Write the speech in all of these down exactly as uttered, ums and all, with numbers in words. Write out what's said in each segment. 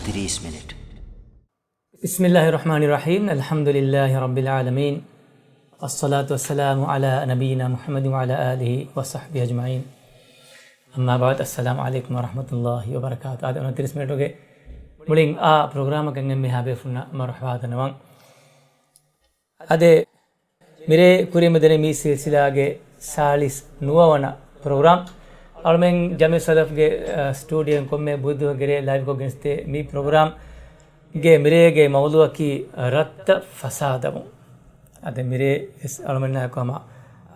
ތިރީސް މިނިޓް. بسم الله الرحمن الرحيم. الحمد لله رب العالمين. الصلاة والسلام على نبينا محمد وعلى آله وصحبه أجمعين. أما بعد، السلام عليكم ورحمة الله وبركاته. އާދެ، އޮނަތިރީސް މިނެޓުގެ މުޅިން އާ ޕްރޮގްރާމަކަށް އެންމެހާ ބޭފުންނަށް މަރުޙަބާ ދަންނަވަން. އާދެ، މިރޭ ކުރިން މިދަނީ މި ސިލްސިލާގެ ސާޅީސް ނުވަވަނަ ޕްރޮގްރާމް. އަޅުމެން ޖަމިޢުއްސަލަފްގެ، އަ، ސްޓޫޑިއޯއިން ކޮންމެ ބުދުވަހުގެ ރޭ ލައިވްކޮށް ގެނެސްދޭ މި ޕްރޮގްރާމްގެ މިރޭގެ މައުޟޫޢަކީ ރަށްތައް ފަސާދަވުން. އަދި މިރޭ ވެސް އަޅުމެންނާއެކު ހަމަ،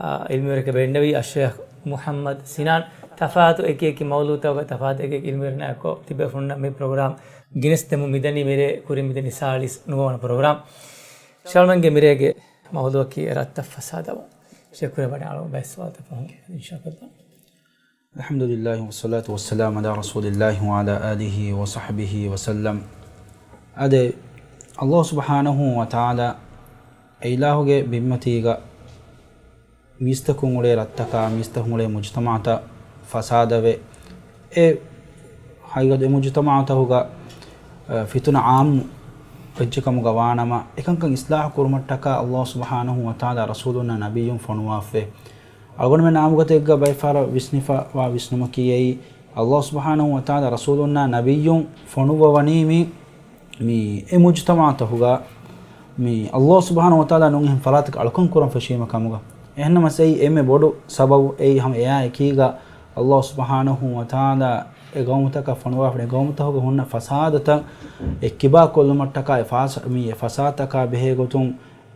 އަ، ޢިލްމުވެރިން ބޭނުންނެވީ އައްޝައިޚް މުޙައްމަދު ސިނާން. ތަފާތު އެކި އެކި މައުޟޫޢުތަކުގަ ތަފާތު އެކި އެކި ޢިލްމުވެރިންނާއެކު ތިބޭފުންނަށް މި ޕްރޮގްރާމް ގެނެސްދެމުން މިދަނީ މިރޭ ކުރިން މިދަނީ ސާޅީސް ނުވަވަނަ ޕްރޮގްރާމް. އަޅުމެންގެ މިރޭގެ މައުޟޫޢަކީ ރަށްތައް ފަސާދަވުން. ޝޭޚް ކުރެވަޑައި އަޅު ބައެއް ސުވާލުތައް ފަހުން އިންޝާﷲ. الحمد لله والصلاة والسلام على رسول الله وعلى آله وصحبه وسلم. އާދެ، ﷲ ސުބްޙާނަހޫ ވަތަޢާލާ އެ އިލާހުގެ ބިންމަތީގަ މީސްތަކުން އުޅޭ ރަށްތަކާ، މީސްތަކުން އުޅޭ މުޖުތަމަޢުތައް ފަސާދަވެ، އެ ހަގީގަތު އެ މުޖުތަމަޢުތަކުގަ، އަ، ފިތުނަ ޢާއްމު ވެއްޖެކަމުގަ ވާނަމަ، އެކަންކަން އިޞްލާޙު ކުރުމަށްޓަކާ ﷲ ސުބްޙާނަހޫ ވަތަޢާލާ ރަސޫލުންނާ ނަބިއްޔުން ފޮނުވާފައި. އަޅުގަނޑުމެން ޢާއްމުގަތެއްގަ ބައެއް ފަހަރަށް ވިސްނިފަވާ ވިސްނުމަކީ އެއީ، ﷲ ސުބްޙާނަހޫ ވަތަޢާލާ ރަސޫލުންނާ ނަބިއްޔުން ފޮނުއްވަވަނީ މި މި އެ މުޖުތަމަޢުތަކުގަ މި ﷲ ސުބްޙާނަހޫ ވަތަޢާލާ ނޫން އެހެން ފަރާތަކަށް އަޅުކަން ކުރަން ފެށީމަ ކަމުގަ. އެހެންނަމަވެސް އެއީ އެންމެ ބޮޑު ސަބަބު އެއީ ހަމަ އެއާ އެކީގަ ﷲ ސުބްޙާނަހޫ ވަތަޢާލާ އެ ގައުމުތަކަށް ފޮނުވާފަ އެ ގައުމުތަކުގަ ހުންނަ ފަސާދަތައް އެއްކިބާ ކޮށްލުމަށްޓަކާ އެ ފާސަ-، މި އެ ފަސާދަތަކާ ބެހޭ ގޮތުން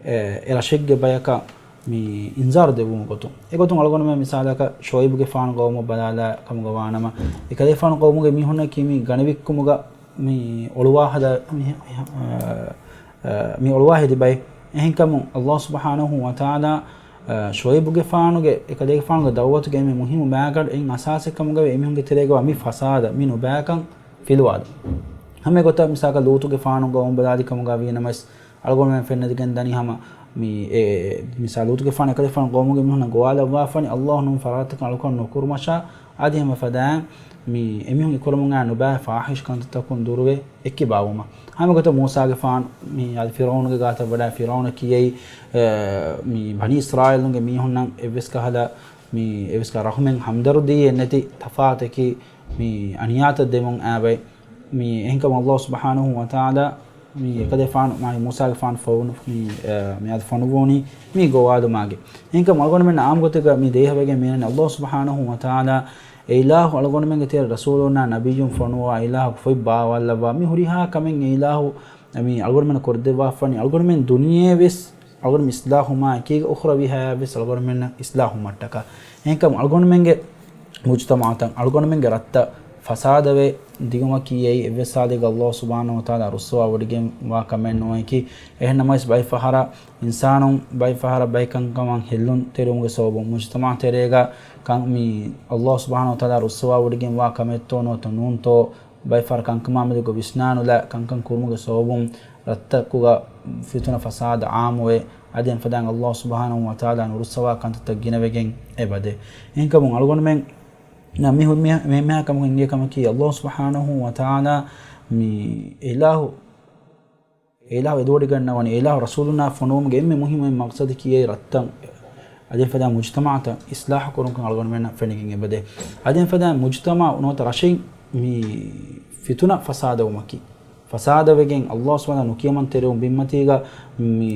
އެ، އެ ރަށެއްގެ ބަޔަކަށް މި އިންޒާރު ދެއްވުމުގެ ގޮތުން. އެގޮތުން އަޅުގަނޑުމެން މިސާލަކަށް ޝުޢައިބުގެފާނު ގައުމު ބަލާލާ ކަމުގަ ވާނަމަ، އެކަލޭފާނު ގައުމުގެ މީހުންނަކީ މި ގަނެވިއްކުމުގަ މި އޮޅުވާ ހަދާ، މި، މި، އަ، އަ، މި އޮޅުވާ ހެދި ބައެއް. އެހެންކަމުން ﷲ ސުބްޙާނަހޫ ވަތަޢާލާ، އަ، ޝުޢައިބުގެފާނުގެ، އެކަލޭގެފާނުގެ ދަޢުވަތުގެ އެންމެ މުހިއްމު މައިގަނޑު އެއިން އަސާސެއް ކަމުގައި އެމީހުންގެ ތެރޭގަ ވާ މި ފަސާދަ، މި ނުބައިކަން ފިލުވާލުން. ހަމަ އެގޮތަށް މިސާލަކަށް ލޫޠުގެފާނު ގައުމު ބަލާލި ކަމުގަ ވީނަމަވެސް، އަޅުގަނޑުމެން ފެންނަދިގެން ދަނީ ހަމަ މި އެ، މިސާލު ލޫޠުގެފާނު އެކަލޭފާނު ގައުމުގެ މީހުންނަށް ގޮވާލައްވާފަނި، ﷲ ނޫން ފަރާތަކަށް އަޅުކަން ނުކުރުމަށާ، އަދި ހަމަ ފަދައިން މި އެމީހުން އެކުރަމުން އައި ނުބައި ފާޙިޝް ކަންތައްތަކުން ދުރުވެ އެއްކިބާވުމަށް. ހަމަ ގޮތަށް މޫސާގެފާނު މި އަދި ފިރުޢައުނުގެ ގާތަށް ވަޑައި ފިރުޢައުނަކީ އެއީ، އެ، މި ބަނީ އިސްރާއީލުންގެ މީހުންނަށް އެއްވެސް ކަހަލަ މި އެއްވެސް ކަހަލަ ރަޙުމެއް ހަމްދަރުދީއެއް ނެތި ތަފާތަކީ މި އަނިޔާތައް ދެމުން އައިބައި. މި އެހެންކަމުން ﷲ ސުބްޙާނަހޫ ވަތަޢާލާ މި އެކަލޭފާނު، މާ މޫސާގެފާނު ފޮނު-، މި، އަ، މި އަދި ފޮނުއްވުނީ މި ގޮވާލުމާގެ. އެހެންކަމުން އަޅުގަނޑުމެން ޢާއްމުގޮތެއްގަ މި ދޭހަވެގެން މިއަންނަނީ ﷲ ސުބްޙާނަހޫ ވަތަޢާލާ އެ އިލާހު އަޅުގަނޑުމެންގެ ތެރެ ރަސޫލުންނާ ނަބިއްޔުން ފޮނުވާ އިލާހަކު ފޮތް ބާވާލައްވާ މި ހުރިހާ ކަމެއް އެ އިލާހު މި އަޅުގަނޑުމެންނަށް ކޮށްދެއްވާފަނި އަޅުގަނޑުމެން ދުނިޔެ ވެސް އަޅުގަނޑުމެން އިސްލާހު ވުމާ އެކީގަ އުޚްރަވީ ޙަޔާތް ވެސް އަޅުގަނޑުމެންނަށް އިސްލާހު ވުމަށްޓަކާ. އެހެންކަމުން އަޅުގަނޑުމެންގެ މުޖުތަމަޢުތައް، އަޅުގަނޑުމެންގެ ރަށްތައް ފަސާދަވެ ދިގުމަކީ އެއީ އެއްވެސް ސާދައިގަ ﷲ ސުބްޙާނަހޫ ވަތަޢާލާ ރުއްސަވާ ވޮޑިގެން ވާ ކަމެއް ނޫން. އެހެންނަމަވެސް ބައެއް ފަހަރަށް އިންސާނުން ބައެއް ފަހަރަށް ބައެއް ކަންކަމަށް ހެއްލުން ތެރިވުމުގެ ސަބަބުން މުޖުތަމަޢު ތެރޭގަ ކަން މި ﷲ ސުބްޙާނަހޫ ވަތަޢާލާ ރުއްސަވާ ވޮޑިގެން ވާ ކަމެއްތޯ ނުވަތަ ނޫންތޯ ބައެއް ފަހަރަށް ކަންކަމާ މެދުގަ ވިސްނާނުލާ ކަންކަން ކުރުމުގެ ސަބަބުން ރަށްތަކުގަ ފިތުނަ ފަސާދަ ޢާއްމުވެ، އަދި އެފަދައިން ﷲ ސުބްޙާނަހޫ ވަތަޢާލާ ނުރުއްސަވާ ކަންތައްތައް ގިނަވެގެން އެބަދޭ. އެހެންކަމުން އަޅުގަނޑުމެން ނަ މި ހު-، މި، މި، މިހާ ކަމަކު އިނގޭ ކަމަކީ ﷲ ސުބްޙާނަހޫ ވަތަޢާލާ މި އިލާހު، އިލާހު އެދުވޮޑިގަންނަވަނީ، އިލާހު ރަސޫލުންނާ ފޮނުވުމުގެ އެންމެ މުހިއްމު މަޤްޞަދަކީ އެ ރަށްތައް އަދި އެފަދައިން މުޖުތަމަޢުތައް އިސްލާހު ކުރުންކަން އަޅުގަނޑުމެންނަށް ފެނިގެން އެބަދޭ. އަދި އެފަދައިން މުޖުތަމަޢު ނުވަތަ ރަށެއް މި ފިތުނަ ފަސާދަވުމަކީ، ފަސާދަވެގެން ﷲ ސުބްޙާނަހޫ ނުކިޔަމަންތެރިވުން ބިންމަތީގަ މި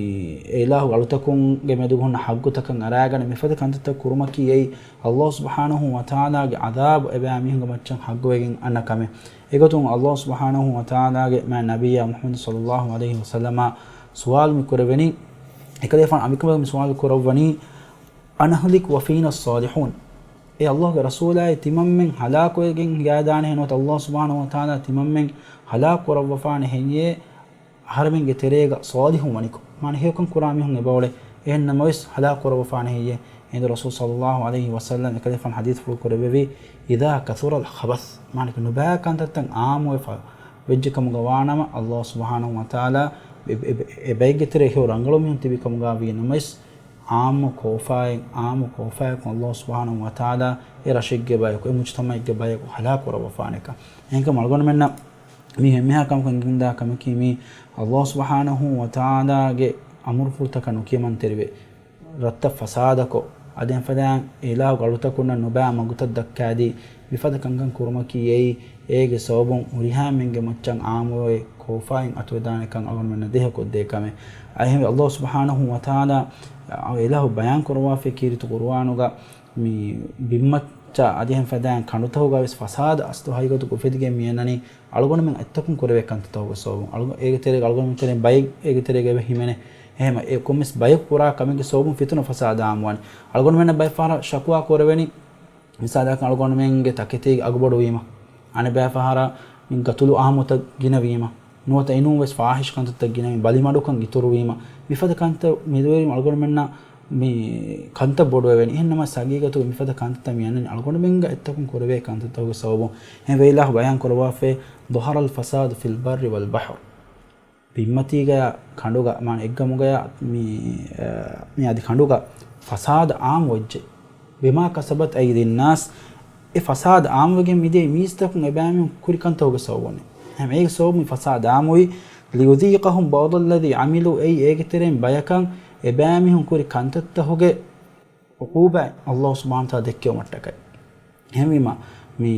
އެ އިލާހު އަޅުތަކުންގެ މެދުގަ ހުންނަ ޙައްޤުތަކަށް އަރާގަނެ މިފަދަ ކަންތައްތައް ކުރުމަކީ އެއީ ﷲ ސުބްޙާނަހޫ ވަތަޢާލާގެ ޢަޛާބު އެބައިމީހުންގެ މައްޗަށް ޙައްޤުވެގެން އަންނަ ކަމެއް. އެގޮތުން ﷲ ސުބްޙާނަހޫ ވަތަޢާލާގެ މާތް ނަބިއްޔާ މުޙައްމަދު ޞައްލައްލާހު ޢަލައިހި ވަސައްލަމަށް ސުވާލު މި ކުރެވެނީ، އެކަލޭފާނު އަނބިކަނބަލަށް މި ސުވާލު ކުރައްވަނީ، أنهلك وفينا الصالحون؟ އޭ ﷲގެ ރަސޫލާއޭ، ތިމަންމެން ހަލާކުވެގެން ހިނގައިދާނެހެން ނުވަތަ ﷲ ސުބްޙާނަހޫ ވަތަޢާލާ ތިމަންމެން ހަލާކު ކުރައްވަފާނެ ހެއްޔޭ؟ އަހަރެމެންގެ ތެރޭގަ ޞާލިޙުން ވަނިކޮށް، މާނަ ހެޔޮކަން ކުރާ މީހުން އެބައުޅޭ، އެހެން ނަމަވެސް ހަލާކު ކުރައްވަފާނެ ހެއްޔޭ؟ އެހިނދު ރަސޫލު ޞައްލައްލާހު ޢަލައިހި ވަސައްލަމް އެކަލޭފާނު ޙަދީޘްފުޅު ކުރެއްވެވީ، إذا كثر الخبث، މާނަ ނުބައި ކަންތައްތައް ޢާއްމުވެފަ ވެއްޖެ ކަމުގަ ވާނަމަ، ﷲ ސުބްޙާނަހޫ ވަތަޢާލާ އެ، އެ، އެ ބައެއްގެ ތެރޭ ހެޔޮ ރަނގަޅު މީހުން ތިބި ކަމުގަ ވީ ނަމަވެސް، ޢާއްމު ކޯފާއެއް، ޢާއްމު ކޯފާއެއް ﷲ ސުބްޙާނަހޫ ވަތަޢާލާ އެ ރަށެއްގެ ބަޔަކު، އެ މުޖުތަމަޢެއްގެ ބަޔަކު ހަލާކު ކުރައްވަފާނެކަން. އެހެންކަމުން އަޅުގަނޑުމެންނަށް މީ އެންމެހާ ކަމަކަށް އެނގިގެންދާ ކަމަކީ މީ ﷲ ސުބްޙާނަހޫ ވަތަޢާލާގެ އަމުރުފުޅުތަކަށް ނުކިޔަމަންތެރިވެ، ރަށްތައް ފަސާދަކޮށް، އަދި އެފަދައިން އިލާހުގެ އަޅުތަކުންނަށް ނުބައި މަގުތައް ދައްކާދީ، މިފަދަ ކަންކަން ކުރުމަކީ އެއީ، އޭގެ ސަބަބުން ހުރިހާ މީހުންގެ މައްޗަށް އާއްމުވެ ކޯފާއިން އަތުވެދާނެކަން އަޅުގަނޑުމެންނަށް ދޭހަކޮށްދޭ ކަމެއް. އެހެންވެ، ﷲ ސުބްޙާނަހޫ ވަތަޢާލާ އިލާހު ބަޔާން ކުރައްވާފައި ކީރިތި ޤުރުއާނުގަ މި ބިންމައްޗަށް އަދި އެހެން ފަދައިން ކަނޑުތަކުގަ ވެސް ފަސާދަ އަސްލު ހަގީގަތުގަ އުފެދިގެން މިއަންނަނީ އަޅުގަނޑުމެން އެއްތަކުން ކުރެވޭ ކަންތައްތަކުގެ ސަބަބުން. އަޅުގަ-، އޭގެ ތެރޭގަ އަޅުގަނޑުމެން ތެރެއިން ބައެއް، އޭގެ ތެރޭގަ އެބަ ހިމެނޭ. އެހެން އެ ކޮންމެސް ބަޔަކު ކުރާ ކަމެއްގެ ސަބަބުން ފިތުނަ ފަސާދަ އާއްމުވާނެ. އަޅުގަނޑުމެންނަށް ބައެއް ފަހަރަށް ޝަކުވާ ކުރެވެނީ، މިސާލަކަށް އަޅުގަނޑުމެންގެ ތަކެތީގެ އަގު ބޮޑުވީމަ، އަނެއް ބައެއް ފަހަރަށް މި ގަތުލު އާއްމުތައް ގިނަވީމަ، ނުވަތަ އިނޫން ވެސް ފާހިޝް ކަންތައްތައް ގިނަވީ، ބަލިމަޑުކަން އިތުރުވީމަ، މިފަދަ ކަންތައް މިދުވެރިން އަޅުގަނޑުމެންނަށް މި ކަންތައް ބޮޑުވެވެނީ. އެހެން ނަމަ ހަގީގަތުގަ މިފަދަ ކަންތައްތައް މި އަންނަނީ އަޅުގަނޑުމެންގަ އެއްތަކުން ކުރެވޭ ކަންތައްތަކުގެ ސަބަބުން. އެހެންވެ އިލާހު ބަޔާން ކުރައްވާފައި، ظهر الفساد في البر والبحر. ބިންމަތީގަޔާ ކަނޑުގަ، މާނަ އެއްގަމުގަޔާ މި، އަ، މި އަދި ކަނޑުގަ ފަސާދަ އާއްމުވެއްޖެ. بما كسبت أيدي الناس. އެ ފަސާދަ އާއްމުވެގެން މިދިޔަ މީސްތަކުން އެބައިމީހުން ކުރި ކަންތަކުގެ ސަބަބުން. އެހެން އޭގެ ސަބަބުން ފަސާދަ އާއްމުވީ، ليذيقهم بعض الذي عملوا، އެއީ އޭގެ ތެރެއިން ބަޔަކަށް އެބައިމީހުން ކުރި ކަންތައްތަކުގެ ޢުޤޫބާތް ﷲ ސުބްޙާނަހޫ ވަތަޢާލާ ދެއްކެވުމަށްޓަކައި. އެހެންވީމަ، މި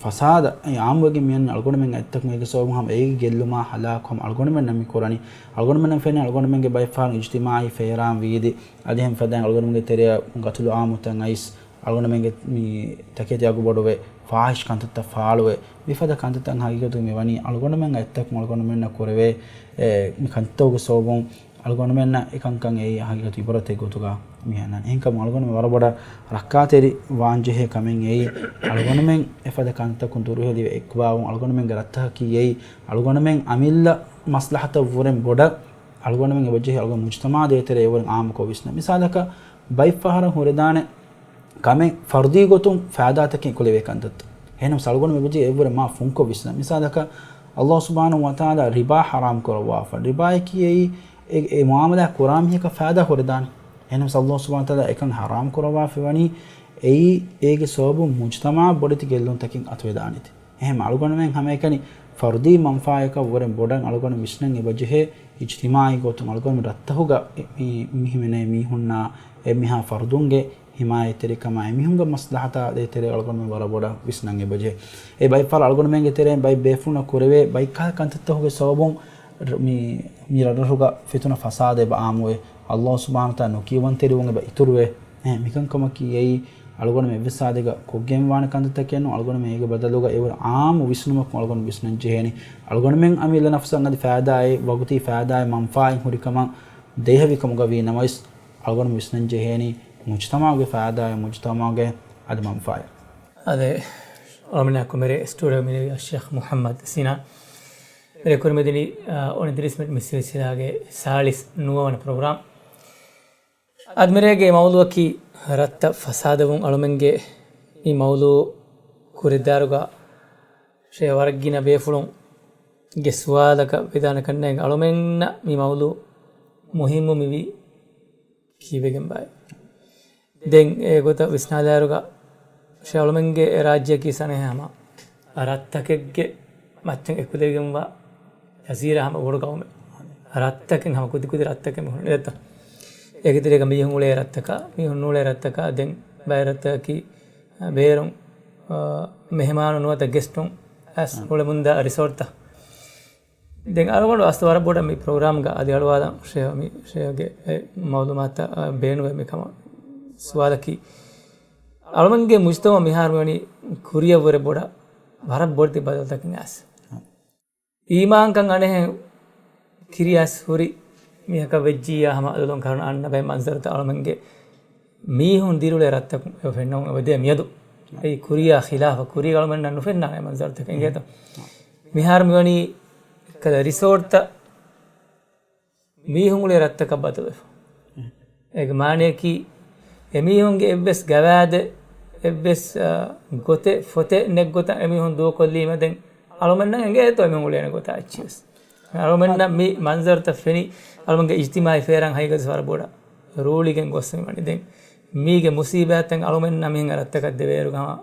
ފަސާދަ އެ އާއްމުވެގެން މިއަންނަ އަޅުގަނޑުމެން އެއްތަކުން އޭގެ ސަބަބުން ހަމަ އޭގެ ގެއްލުމާ ހަލާކު ހަމަ އަޅުގަނޑުމެންނަށް މި ކުރަނީ. އަޅުގަނޑުމެންނަށް ފެނޭ އަޅުގަނޑުމެންގެ ބައެއް ފަހަރު އިޖްތިމާޢީ ފޭރާން ވީދި، އަދި އެހެން ފަދައިން އަޅުގަނޑުމެންގެ ތެރެއަށް ގަތުލު އާއްމުތައް އައިސް، އަޅުގަނޑުމެންގެ މި ތަކެތި އަގު ބޮޑުވެ، ފާހިޝް ކަންތައްތައް ފާޅުވެ، މިފަދަ ކަންތައްތައް ހަގީގަތު މި ވަނީ އަޅުގަނޑުމެން އެއްތަކުން އަޅުގަނޑުމެންނަށް ކުރެވޭ، އެ، މި ކަންތައްތަކުގެ ސަބަބުން. އަޅުގަނޑުމެންނަށް އެކަންކަން އެއީ ހަގީގަތު އިބުރަތެއް ގޮތުގަ މި އަންނަން. އެހެންކަމުން އަޅުގަނޑުމެން ވަރަށް ބޮޑަށް ރައްކާތެރި ވާންޖެހޭ ކަމެއް އެއީ، އަޅުގަނޑުމެން އެފަދަ ކަންތަކުން ދުރުހެލިވެ އެއްކުބާވުން، އަޅުގަނޑުމެންގެ ރަށްތަކަކީ އެއީ، އަޅުގަނޑުމެން އަމިއްލަ މަސްލަހަތަށްވުރެން ބޮޑަށް އަޅުގަނޑުމެން އެބަޖެހޭ އަޅުގަނޑު މުޖްތަމަޢާ ދޭތެރޭ އެއުވެރިން އާއްމުކޮށް ވިސްނަން. މިސާލަކަށް ބައެއް ފަހަރަށް ހުރެދާނެ ކަމެއް ފަރުދީ ގޮތުން ފައިދާތަކެއް ކުލެވޭ ކަންތައްތައް. އެހެންނަމަސް އަޅުގަނޑު މިބުޖީ އެއްވުރެ މާ ފުންކޮށް ވިސްނަން. މިސާލަކަށް، ﷲ ސުބްޙާނަހޫ ވަތަޢާލާ ރިބާ ޙަރާމް ކުރައްވާފަ. ރިބާއަކީ އެއީ އެ، އެ މުޢާމަލާ ކުރާ މީހަކަށް ފައިދާ ހުރެދާނެ. އެހެންނަމަސް ﷲ ސުބްޙާނަހޫ ވަތަޢާލާ އެކަން ޙަރާމް ކުރައްވާފަ ވަނީ އެއީ އޭގެ ސަބަބުން މުޖްތަމަޢަށް ބޮޑެތި ގެއްލުންތަކެއް އަތުވެދާނެތީ. އެހެން އަޅުގަނޑުމެން ހަމައެކަނި ފަރުދީ މަންފާއަކަށް ވުރެން ބޮޑަށް އަޅުގަނޑު ވިސްނަން އެބަޖެހޭ އިޖްތިމާޢީ ގޮތުން އަޅުގަނޑު ރަށްތަކުގަ މި، މި ހިމެނޭ މީހުންނާ އެންމެހާ ފަރުދުންގެ ހިމާޔަތްތެރިކަމާ، އެމީހުންގެ މަސްލަހަތާ ދޭތެރޭ އަޅުގަނޑުމެން ވަރަށް ބޮޑަށް ވިސްނަން އެބަޖެހޭ. އެ ބައެއް ފަހަރަށް އަޅުގަނޑުމެންގެ ތެރެއިން ބައެއް ބޭފުޅުންނަށް ކުރެވޭ ބައެއް ކަހަލަ ކަންތައްތަކުގެ ސަބަބުން ރ-، މި، މި ރަށްރަށުގަ ފިތުނަ ފަސާދަ އެބަ އާއްމުވޭ. ﷲ ސުބްޙާނަހޫ ވަތަޢާލާ ނުކިޔަވަންތެރިވުން އެބަ އިތުރުވޭ. އެ، މިކަންކަމަކީ އެއީ އަޅުގަނޑުމެން އެއްވެސް އާދައިގަ ކޮށްގެންވާނެ ކަންތައްތަކެއް ނޫން. އަޅުގަނޑުމެން އޭގެ ބަދަލުގަ އެއަށްވުރެ އާއްމު ވިސްނުމަކުން އަޅުގަނޑު ވިސްނަން ޖެހޭނީ. އަޅުގަނޑުމެން އަމިއްލަ ނަފްސަށް އަދި ފައިދާއެއް، ވަގުތީ ފައިދާއެއް، މަންފާއެއް ހުރިކަމަށް ދޭހަވިކަމުގަ ވީ ނަމަވެސް، އަޅުގަނޑު ވިސްނަން ޖެހޭނީ މުޖްތަމަޢުގެ ފައިދާއެއް، މުޖްތަމަޢުގެ އަދި މަންފާއެއް. އާދެ، އަޅުގަނޑުމެންނާ ކުރިން މިރޭ ސްޓޫޑިއޯގަ މި އައި ޝޭޚް މުޙައްމަދު ސިނާ. މިރޭ ކުރިން މިދިނީ، އާ، އޮނިތިރީސް މިނިޓް މި ސިލްސިލާގެ ސާޅީސް ނުވަވަނަ ޕްރޮގްރާމް. އަދި މިރޭގެ މައުޟޫޢަކީ ރަށްތައް ފަސާދަވުން. އަޅުމެންގެ މި މައުޟޫޢު ކުރިއަށްދާއިރުގަ ޝޭޚް ވަރަށް ގިނަ ބޭފުޅުންގެ ސުވާލަކަށް ވެދާނެ ކަންނޭނގެ އަޅުމެންނަށް މި މައުޟޫޢު މުހިއްމު މިވީ ކީއްވެގެންބާއޭ؟ ދެން އެގޮތަށް ވިސްނާލާއިރުގަ ޝޭޚް އަޅުމެންގެ ރާއްޖެއަކީ ސަނެހެ ހަމަ ރަށްތަކެއްގެ މައްޗަށް އެކުލެވިގެންވާ ޖަޒީރާ ހަމަ ބޮޑު ގައުމެއް. ރަށްތަކެއް ހަމަ ކުދިކުދި ރަށްތަކެއް މިހުން ނެތަ؟ އޭގެ ތެރޭގަ މީހުން އުޅޭ ރަށްތަކާ، މީހުން ނޫޅޭ ރަށްތަކާ، ދެން ބައެއް ރަށްތަކަކީ، އަ، ބޭރުން، އަ، މެހެމާނު ނުވަތަ ގެސްޓުން އައިސް އުޅެމުންދާ ރިސޯޓްތައް. ދެން އަޅުގަނޑު އަސްލު ވަރަށް ބޮޑަށް މި ޕްރޮގްރާމްގަ އަދި އަޅުވާލަން ޝޭޚް މި، ޝޭޚްގެ އެ މައުލޫމާތަށް، އަ، ބޭނުވޭ މިކަމަށް. ސުވާލަކީ، އަޅުމެންގެ މުޖްތަމަޢު މިހާރު މިވަނީ ކުރިއަށްވުރެ ބޮޑަށް ވަރަށް ބޮޑެތި ބަދަލުތަކެއް އައިސް. އީމާންކަން އަނެއްހެން ކިރިޔާސް ހުރި މީހަކަށް ވެއްޖިއްޔާ ހަމަ އަލުގަނޑު ކަރުނަ އަންނަ ބައެއް މަންޒަރުތައް އަޅުމެންގެ މީހުން ދިރިއުޅޭ ރަށްތަކުން އެބަ ފެންނަމުން އެބަ ދޭ މިއަދު. އެއީ ކުރިޔާ ޚިލާފަށް، ކުރިޔަށް އަޅުމެންނަށް ނުފެންނާނެ މަންޒަރުތަކެއް އިނގޭތަ؟ މިހާރު މިވަނީ އެއްކަލަ ރިސޯޓްތައް މީހުން އުޅޭ ރަށްތަކަށް ބަދަލުވެފަ. އޭގެ މާނަޔަކީ، އެމީހުންގެ އެއްވެސް ގަވާއިދެއް، އެއްވެސް، އާ، ގޮތެއް، ފޮތެއް ނެތްގޮތަށް އެމީހުން ދޫކޮށްލީމަ ދެން އަޅުމެންނަށް އެނގޭތޯ އެމީހުން އުޅޭނެ ގޮތާ އެއްޗިވެސް. އަޅުމެންނަށް މި މަންޒަރުތައް ފެނި، އަޅުމެންގެ އިޖްތިމާޢީ ފޭރާން ހަގީގަތު ވަރަށް ބޮޑަށް ރޫޅިގެން ގޮސް މި ވަނީ. ދެން މީގެ މުސީބާތެއް އަޅުމެންނަށް މިހެން ރަށްތަކަށް ދެވޭއިރު ހަމަ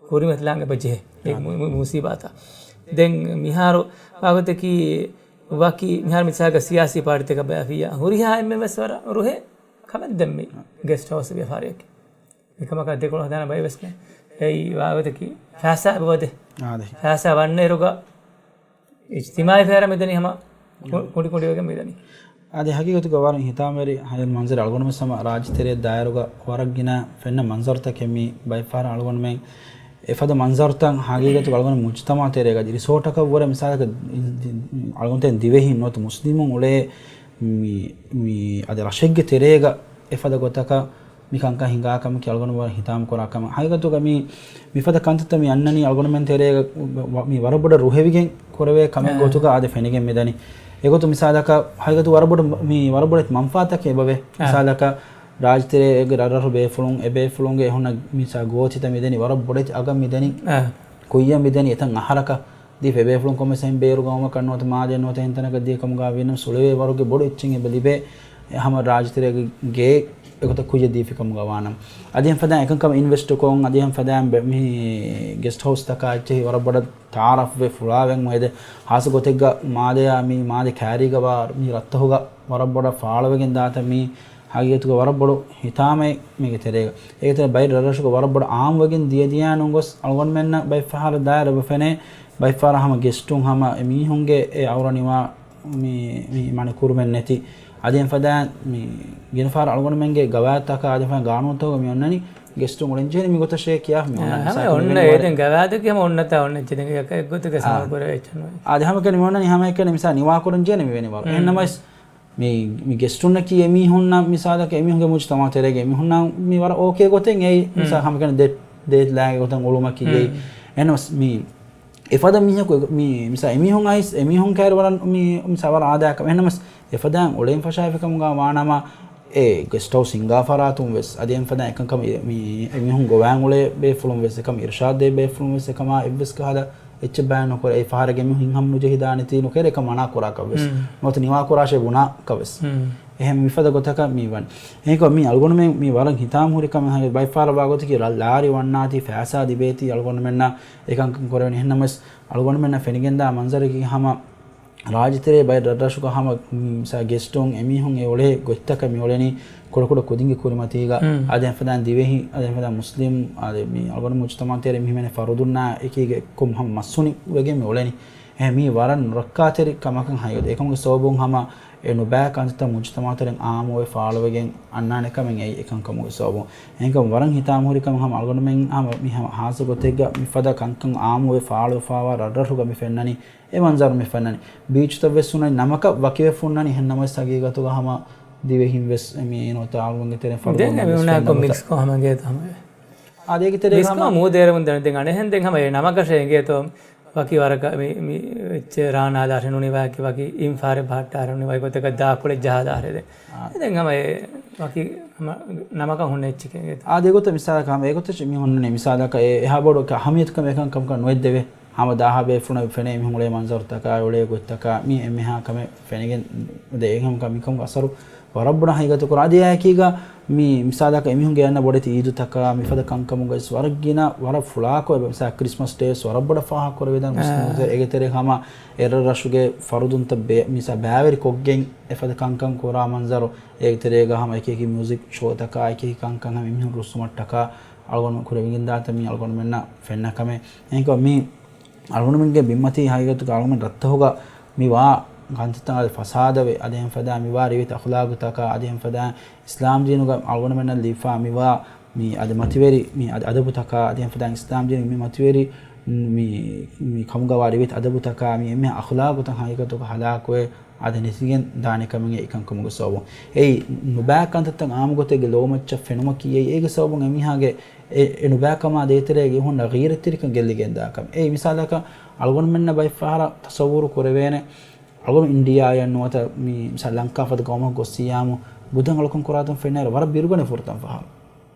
ކުރިމަތިލާން އެބަ ޖެހޭ އެ މު-، މު-، މުސީބާތައް. ދެން މިހާރު ވާގޮތަކީ ވަކި މިހާރު މިސާލަކަށް ސިޔާސީ ޕާޓީތަކަށް ބައި ހުރިހާ އެންމެން ވެސް ވަރަށް ރުހޭ ކަމެއް ދެން މި ގެސްޓް ހައުސް ވިޔަފާރިއަކީ. އެކަމަކަށް ދެކޮޅު ހަދާނެ ބައެއް ވެސް ނެތް. އެއީ ވާގޮތަކީ ފައިސާ އެބަ ވަދެ. އާދެ. ފައިސާ ވަންނައިރުގަ އިޖްތިމާޢީ ފައިރަށް މިދަނީ ހަމަ ކު-، ކުނޑި ކުނޑިވެގެން މިދަނީ. އަދި ހަގީގަތުގަ ވަރަށް ހިތާމަވެރި ހަޔަން މަންޒަރެއް އަޅުގަނޑުމެން ހަމަ ރާއްޖެތެރެ ދާއިރުގަ ވަރަށް ގިނަ ފެންނަ މަންޒަރުތަކެއް މީ ބައެއްފަހަރަށް އަޅުގަނޑުމެން އެފަދަ މަންޒަރުތައް ހަގީގަތުގަ އަޅުގަނޑު މުޖްތަމަޢު ތެރޭގަ ރިސޯޓަކަށް ވުރެ މިސާލަކަށް އަޅުގަނޑު ދިވެހިން ނުވަތަ މުސްލިމުން އުޅޭ މި، މި އަދި ރަށެއްގެ ތެރޭގަ އެފަދަ ގޮތަކަށް މި ކަންކަން ހިނގާ ކަމަކީ އަޅުގަނޑު ވަރަށް ހިތާމަ ކުރާ ކަމެއް. ހަގީގަތުގަ މި، މިފަދަ ކަންތައްތައް މި އަންނަނީ އަޅުގަނޑުމެން ތެރޭގަ ވަ-، މި ވަރަށް ބޮޑަށް ރުހެވިގެން ކުރެވޭ ކަމެއް އާ. ގޮތުގަ އާދެ ފެނިގެން މިދަނީ. އެގޮތު މިސާލަކަށް ހަގީގަތު ވަރަށް ބޮޑު މި ވަރަށް ބޮޑެތި މަންފާތަކެއް އެބަވޭ. އާ. މިސާލަކަށް ރާއްޖެތެރޭގެ ރަށްރަށު ބޭފުޅުން، އެބޭފުޅުންގެ އެހުންނަ މިސާ ގޯތިތައް މިދަނީ ވަރަށް ބޮޑެތި އަގަށް މިދަނީ. އާ. ކުއްޔަށް މިދަނީ އެތަން އަހަރަކަށް ދީފަ އެބޭފުޅުން ކޮންމެސް އެހެން ބޭރު ގައުމަކަށް ނުވަތަ މާލެއަށް ނުވަތަ އެހެން ތަނަކަށް ދިޔަ ކަމުގަ ވީނަމަ ސުޅެވޭ ވަރުގެ ބޮޑު އެއްޗެއް އެބަ ލިބޭ. އެ ހަމަ ރާއްޖެތެރޭގެ ގެ އެގޮތަށް ކުއްޔަށް ދީފި ކަމުގަ ވާނަމަ. އަދި އެހެން ފަދައިން އެކަންކަމަށް އިންވެސްޓުކޮށް، އަދި އެހެން ފަދައިން ބެ-، މި ގެސްޓް ހައުސްތަކާ އެއްޗެހި ވަރަށް ބޮޑަށް ތަޢާރަފްވެ ފުޅާވެން އޮވެދެ. ހާއްސަ ގޮތެއްގަ މާލެއާ މި މާލެ ކައިރީގަ ވާ މި ރަށްތަހުގަ ވަރަށް ބޮޑަށް ފާޅުވެގެން ދާތަ މީ ހަގީގަތުގަ ވަރަށް ބޮޑު ހިތާމައެއް މީގެ ތެރޭގަ. އޭގެ ތެރޭ ބައި ރަށްރަށުގަ ވަރަށް ބޮޑަށް އާއްމުވެގެން ދިޔަ ދިޔަ ނުގޮސް އަޅުގަނޑުމެންނަށް ބައެއްފަހަރަށް ދާއިރު އެބަ ފެނޭ، ބައެއްފަހަރަށް ހަމަ ގެސްޓުން ހަމަ އެ މީހުންގެ އެ އައުރަ ނިވާ މި، މި މަނިކުރުމެއް ނެތި. އަދި އެހެން ފަދައިން މި ގިނަފަހަރަށް އަޅުގަނޑުމެންގެ ގަވާއިދުތަކާ އަދި ފަދައިން ގާނޫނުތަކުގަ މި އޮންނަނީ ގެސްޓުން އުޅެން ޖެހޭނެ މި ގޮތަށޭ ކިޔާފަ މި އޮންނަނީ. އާ، މިސާލަކަށް ހަމަ އޮންނަ މި އޭ ވަރަށް ދެން ގަވާއިދު ކިޔަމަ އޮންނަތާ އޮންނަ އެއްޗެއް ދެން އެއް، އެއްގޮތުގެ އާ. ސަމާ ކުރެވޭ އެއްޗެއް ނުވޭ. އާ، އަދި ހަމަ ކަން މި އޮންނަނީ ހަމަ އެކަނި މިސާ ނިވާކުރަން ޖެހޭނެ މިވެނި ވަރު. އެހެން ނަމަވެސް މި، މި ގެސްޓުންނަކީ އެމީހުންނަށް މިސާލަކަށް އެމީހުންގެ މުޖްތަމަޢު ތެރޭގެ އެމީހުންނަށް މި ވަރަށް އޯކޭ ގޮތެއް އެއީ. މިސާ ހަމަ ކަން ދެ، ދޭތި ލާގެ ގޮތަށް އުޅުމަކީ އެއީ. އެހެން ނަމަވެސް މި އެފަދަ މީހަކު އެ، މި، މިސާ އެމީހުން އައިސް، އެމީހުން ކައިރި ވަރަށް މި، މިސާ ވަރަށް އާދައިގެ ކަމެއް. އެހެން ނަމަވެސް އެފަދައިން އުޅެން ފަށާފި ކަމުގަ ވާނަމަ، އެ ގެސްޓް ހައުސް ހިންގާ ފަރާތުން ވެސް، އަދި އެހެން ފަދައިން އެކަންކަމަށް މި، އެމީހުން ގޮވާން އުޅޭ ބޭފުޅުން ވެސް އެކަމަށް އިރުޝާދު ދޭ ބޭފުޅުން ވެސް އެކަމާ އެއްވެސް ކަހަލަ އެއްޗެއް ބަޔާން ނުކުރޭ. އެއީ ފަހަރެއްގެ މީހުން ހިތްހަމަ ނުޖެހިދާނެތީ ނުކެރޭ އެކަން މަނާ ކުރާކަށް ވެސް. ނުވަތަ ނިވާ ކުރާށޭ ބުނާކަށް ވެސް. އެހެން މިފަދަ ގޮތަކަށް މި ވަނީ. އެހެންކޮށް މި އަޅުގަނޑުމެން މި ވަރަށް ހިތާމަހުރި ކަމެއް ހަމަ ބައެއްފަހަރަށް ވާ ގޮތަކީ ރަށް ލާރި ވަންނާތީ ފައިސާ ލިބޭތީ އަޅުގަނޑުމެންނަށް އެކަންކަން ކުރެވެނީ. އެހެން ނަމަވެސް އަޅުގަނޑުމެންނަށް ފެނިގެންދާ މަންޒަރަކީ ހަމަ ރާއްޖެތެރޭ ބައެއް ރަށްރަށުގަ ހަމަ، މި، މިސާ ގެސްޓުން އެމީހުން އެ އުޅޭ ގޮތްތަކަށް މި އުޅެނީ ކުޑަކުޑަ ކުދިންގެ ކުރިމަތީގަ. އަދި އެފަދައިން ދިވެހި، އަދި އެފަދައިން މުސްލިމް، އަދި މި އަޅުގަނޑު މުޖްތަމަޢު ތެރޭ މިހިމެނޭ ފަރުދުންނާ އެކީގެ ކޮން ހަމަ މަސްހުނި ވެގެން މި އުޅެނީ. އެހެން މީ ވަރަށް ނުރައްކާތެރި ކަމަކަށް ހައިގަތު. އެކަމުގެ ސަބަބުން ހަމަ އެ ނުބައި ކަންތައްތައް މުޖްތަމަޢުތެރެން އާއްމުވެ ފާޅުވެގެން އަންނާނެ ކަމެއް އެއީ އެކަންކަމުގެ ސަބަބުން. އެހެންކަމުން ވަރަށް ހިތާމަހުރި ކަމެއް ހަމަ އަޅުގަނޑުމެން ހަމަ މި ހަމަ ހާއްސަ ގޮތެއްގަ މިފަދަ ކަންކަން އާއްމުވެ ފާޅުވެފާވާ ރަށްރަށުގަ މި ފެންނަނީ އެ މަންޒަރު މި ފެންނަނީ. ބީޗުތައް ވެސް ހުންނަނީ ނަމަކަށް ވަކިވެފަ ހުންނަނީ. އެހެން ނަމަވެސް ހަގީގަތުގަ ހަމަ ދިވެހިން ވެސް މި ނުވަތަ އަޅުގަނޑުގެ ތެރެއިން ފަރުދު ދެން އެ އޮންނަން މި ވެސް އުނާކޮށް ފެންނަ މިކްސް ގޮތަށް. ކޮށް ހަމަ ގޭތަ ހަމަ އެ. އާ، އޭގެ ތެރޭގަ މިކްސް ހަމަ ކޮށް މޫދު އޭރުން ދެން ދެން އަނެއްހެން ދެން ހަމަ އެ ނަމަކަށޭ އެނގޭތޯ ވަކި ވަރަކަށް މި، މި އެއްޗެއް ރާނާލާށެ ނޫނީ ވަކި، ވަކި އިންފާރެއް ބަހައްޓާށެ ނޫނީ ވަކި ގޮތަކަށް ދާކޮޅެއް ޖަހާލާށެ ދެން. އާ. ދެން ހަމަ އެ ވަކި ހަމަ ނަމަކަށް ހުންނަ އެއްޗެކޭ. އާ، އޭގެ ގޮތަށް މިސާލަކަށް ހަމަ އޭގެ ގޮތަށް މި ހުންނަނީ މިސާލަކަށް އެ އެހާ ބޮޑު ކަ-، އަހަމިޔަތުކަމެއް އެކަން ކަމަކަށް ނުވެއްދެވޭ. ހަމަ ދާހާ ބޭފުޅުންނަށް ފެނޭ މިހުން އުޅޭ މަންޒަރުތަކާ، އުޅޭ ގޮތްތަކާ، މި އެންމެހާ ކަމެއް ފެނިގެން ދޭ. އެހެންކަމުން މިކަމުގެ އަސަރު ވަރަށް ބޮޑަށް ހަގީގަތު ކުރާ. އަދި އެއާއެކީގަ މި މިސާލަކަށް އެމީހުންގެ އަންނަ ބޮޑެތި އީދުތަކާ، މިފަދަ ކަންކަމުގައި ވެސް ވަރަށް ގިނަ، ވަރަށް ފުޅާކޮށް އެބަ މިސާ ކްރިސްމަސް ޑޭ ވެސް ވަރަށް ބޮޑަށް ފާހަގަ ކުރެވިދާނެ މުސްލިމުން. އާ. އޭގެ ތެރޭ ހަމަ އެރަށްރަށުގެ ފަރުދުންތައް ބޭ-، މިސާ ބައިވެރި ކޮށްގެން އެފަދަ ކަންކަން ކުރާ މަންޒަރު. އޭގެ ތެރޭގަ ހަމަ އެކި އެކި މިއުޒިކް ޝޯތަކާ، އެކި އެކި ކަންކަން ހަމަ އެމީހުން ރުއްސުމަށްޓަކާ އަޅުގަނޑު ކުރެވިގެންދާތަން މީ އަޅުގަނޑުމެންނަށް ފެންނަ ކަމެއް. އެހެންކަމުން މީ އަޅުގަނޑުމެންގެ ބިންމަތީ ހަގީގަތުގަ އަޅުގަނޑުމެން ރަށްތަހުގަ މި ވާ ކަންތައްތައް އަދި ފަސާދަވެ، އަދި އެހެން ފަދައިން މި ވާ ރިވެތި އަޚުލާގުތަކާ، އަދި އެހެން ފަދައިން އިސްލާމް ދީނުގަ އަޅުގަނޑުމެންނަށް ލިބިފާ މި ވާ މި އަދި މަތިވެރި މި އަދި އަދަބުތަކާ، އަދި އެހެން ފަދައިން އިސްލާމް ދީނުގެ މި މަތިވެރި މި، މި ކަމުގަ ވާ ރިވެތި އަދަބުތަކާ، މި އެންމެހާ އަޚުލާގުތައް ހަގީގަތުގަ ހަލާކުވެ، އަދި ނެތިގެން ދާނެ ކަމެއް އެ އެކަންކަމުގެ ސަބަބުން. އެއީ ނުބައި ކަންތައްތައް އާއްމު ގޮތެއްގެ ލޯމައްޗަށް ފެނުމަކީ އެއީ އޭގެ ސަބަބުން އެމީހާގެ އެ، އެ ނުބައިކަމާ ދޭތެރޭގަ ހުންނަ ޣީރަތްތެރިކަން ގެއްލިގެންދާ ކަމެއް. އެއީ މިސާލަކަށް އަޅުގަނޑުމެންނަށް ބައެއްފަހަރަށް ތަޞައްވުރު ކުރެވޭނެ، އަޅުގަނޑު އިންޑިއާއަށް ނުވަތަ މި މިސާލަކަށް ލަންކާ ފަދަ ގައުމަކަށް ގޮއްސިއްޔާމު ބުދަށް އަޅުކަން ކުރާތަން ފެންނައިރު ވަރަށް ބިރުގަނެ ފުރަތަމަ ފަހަރު.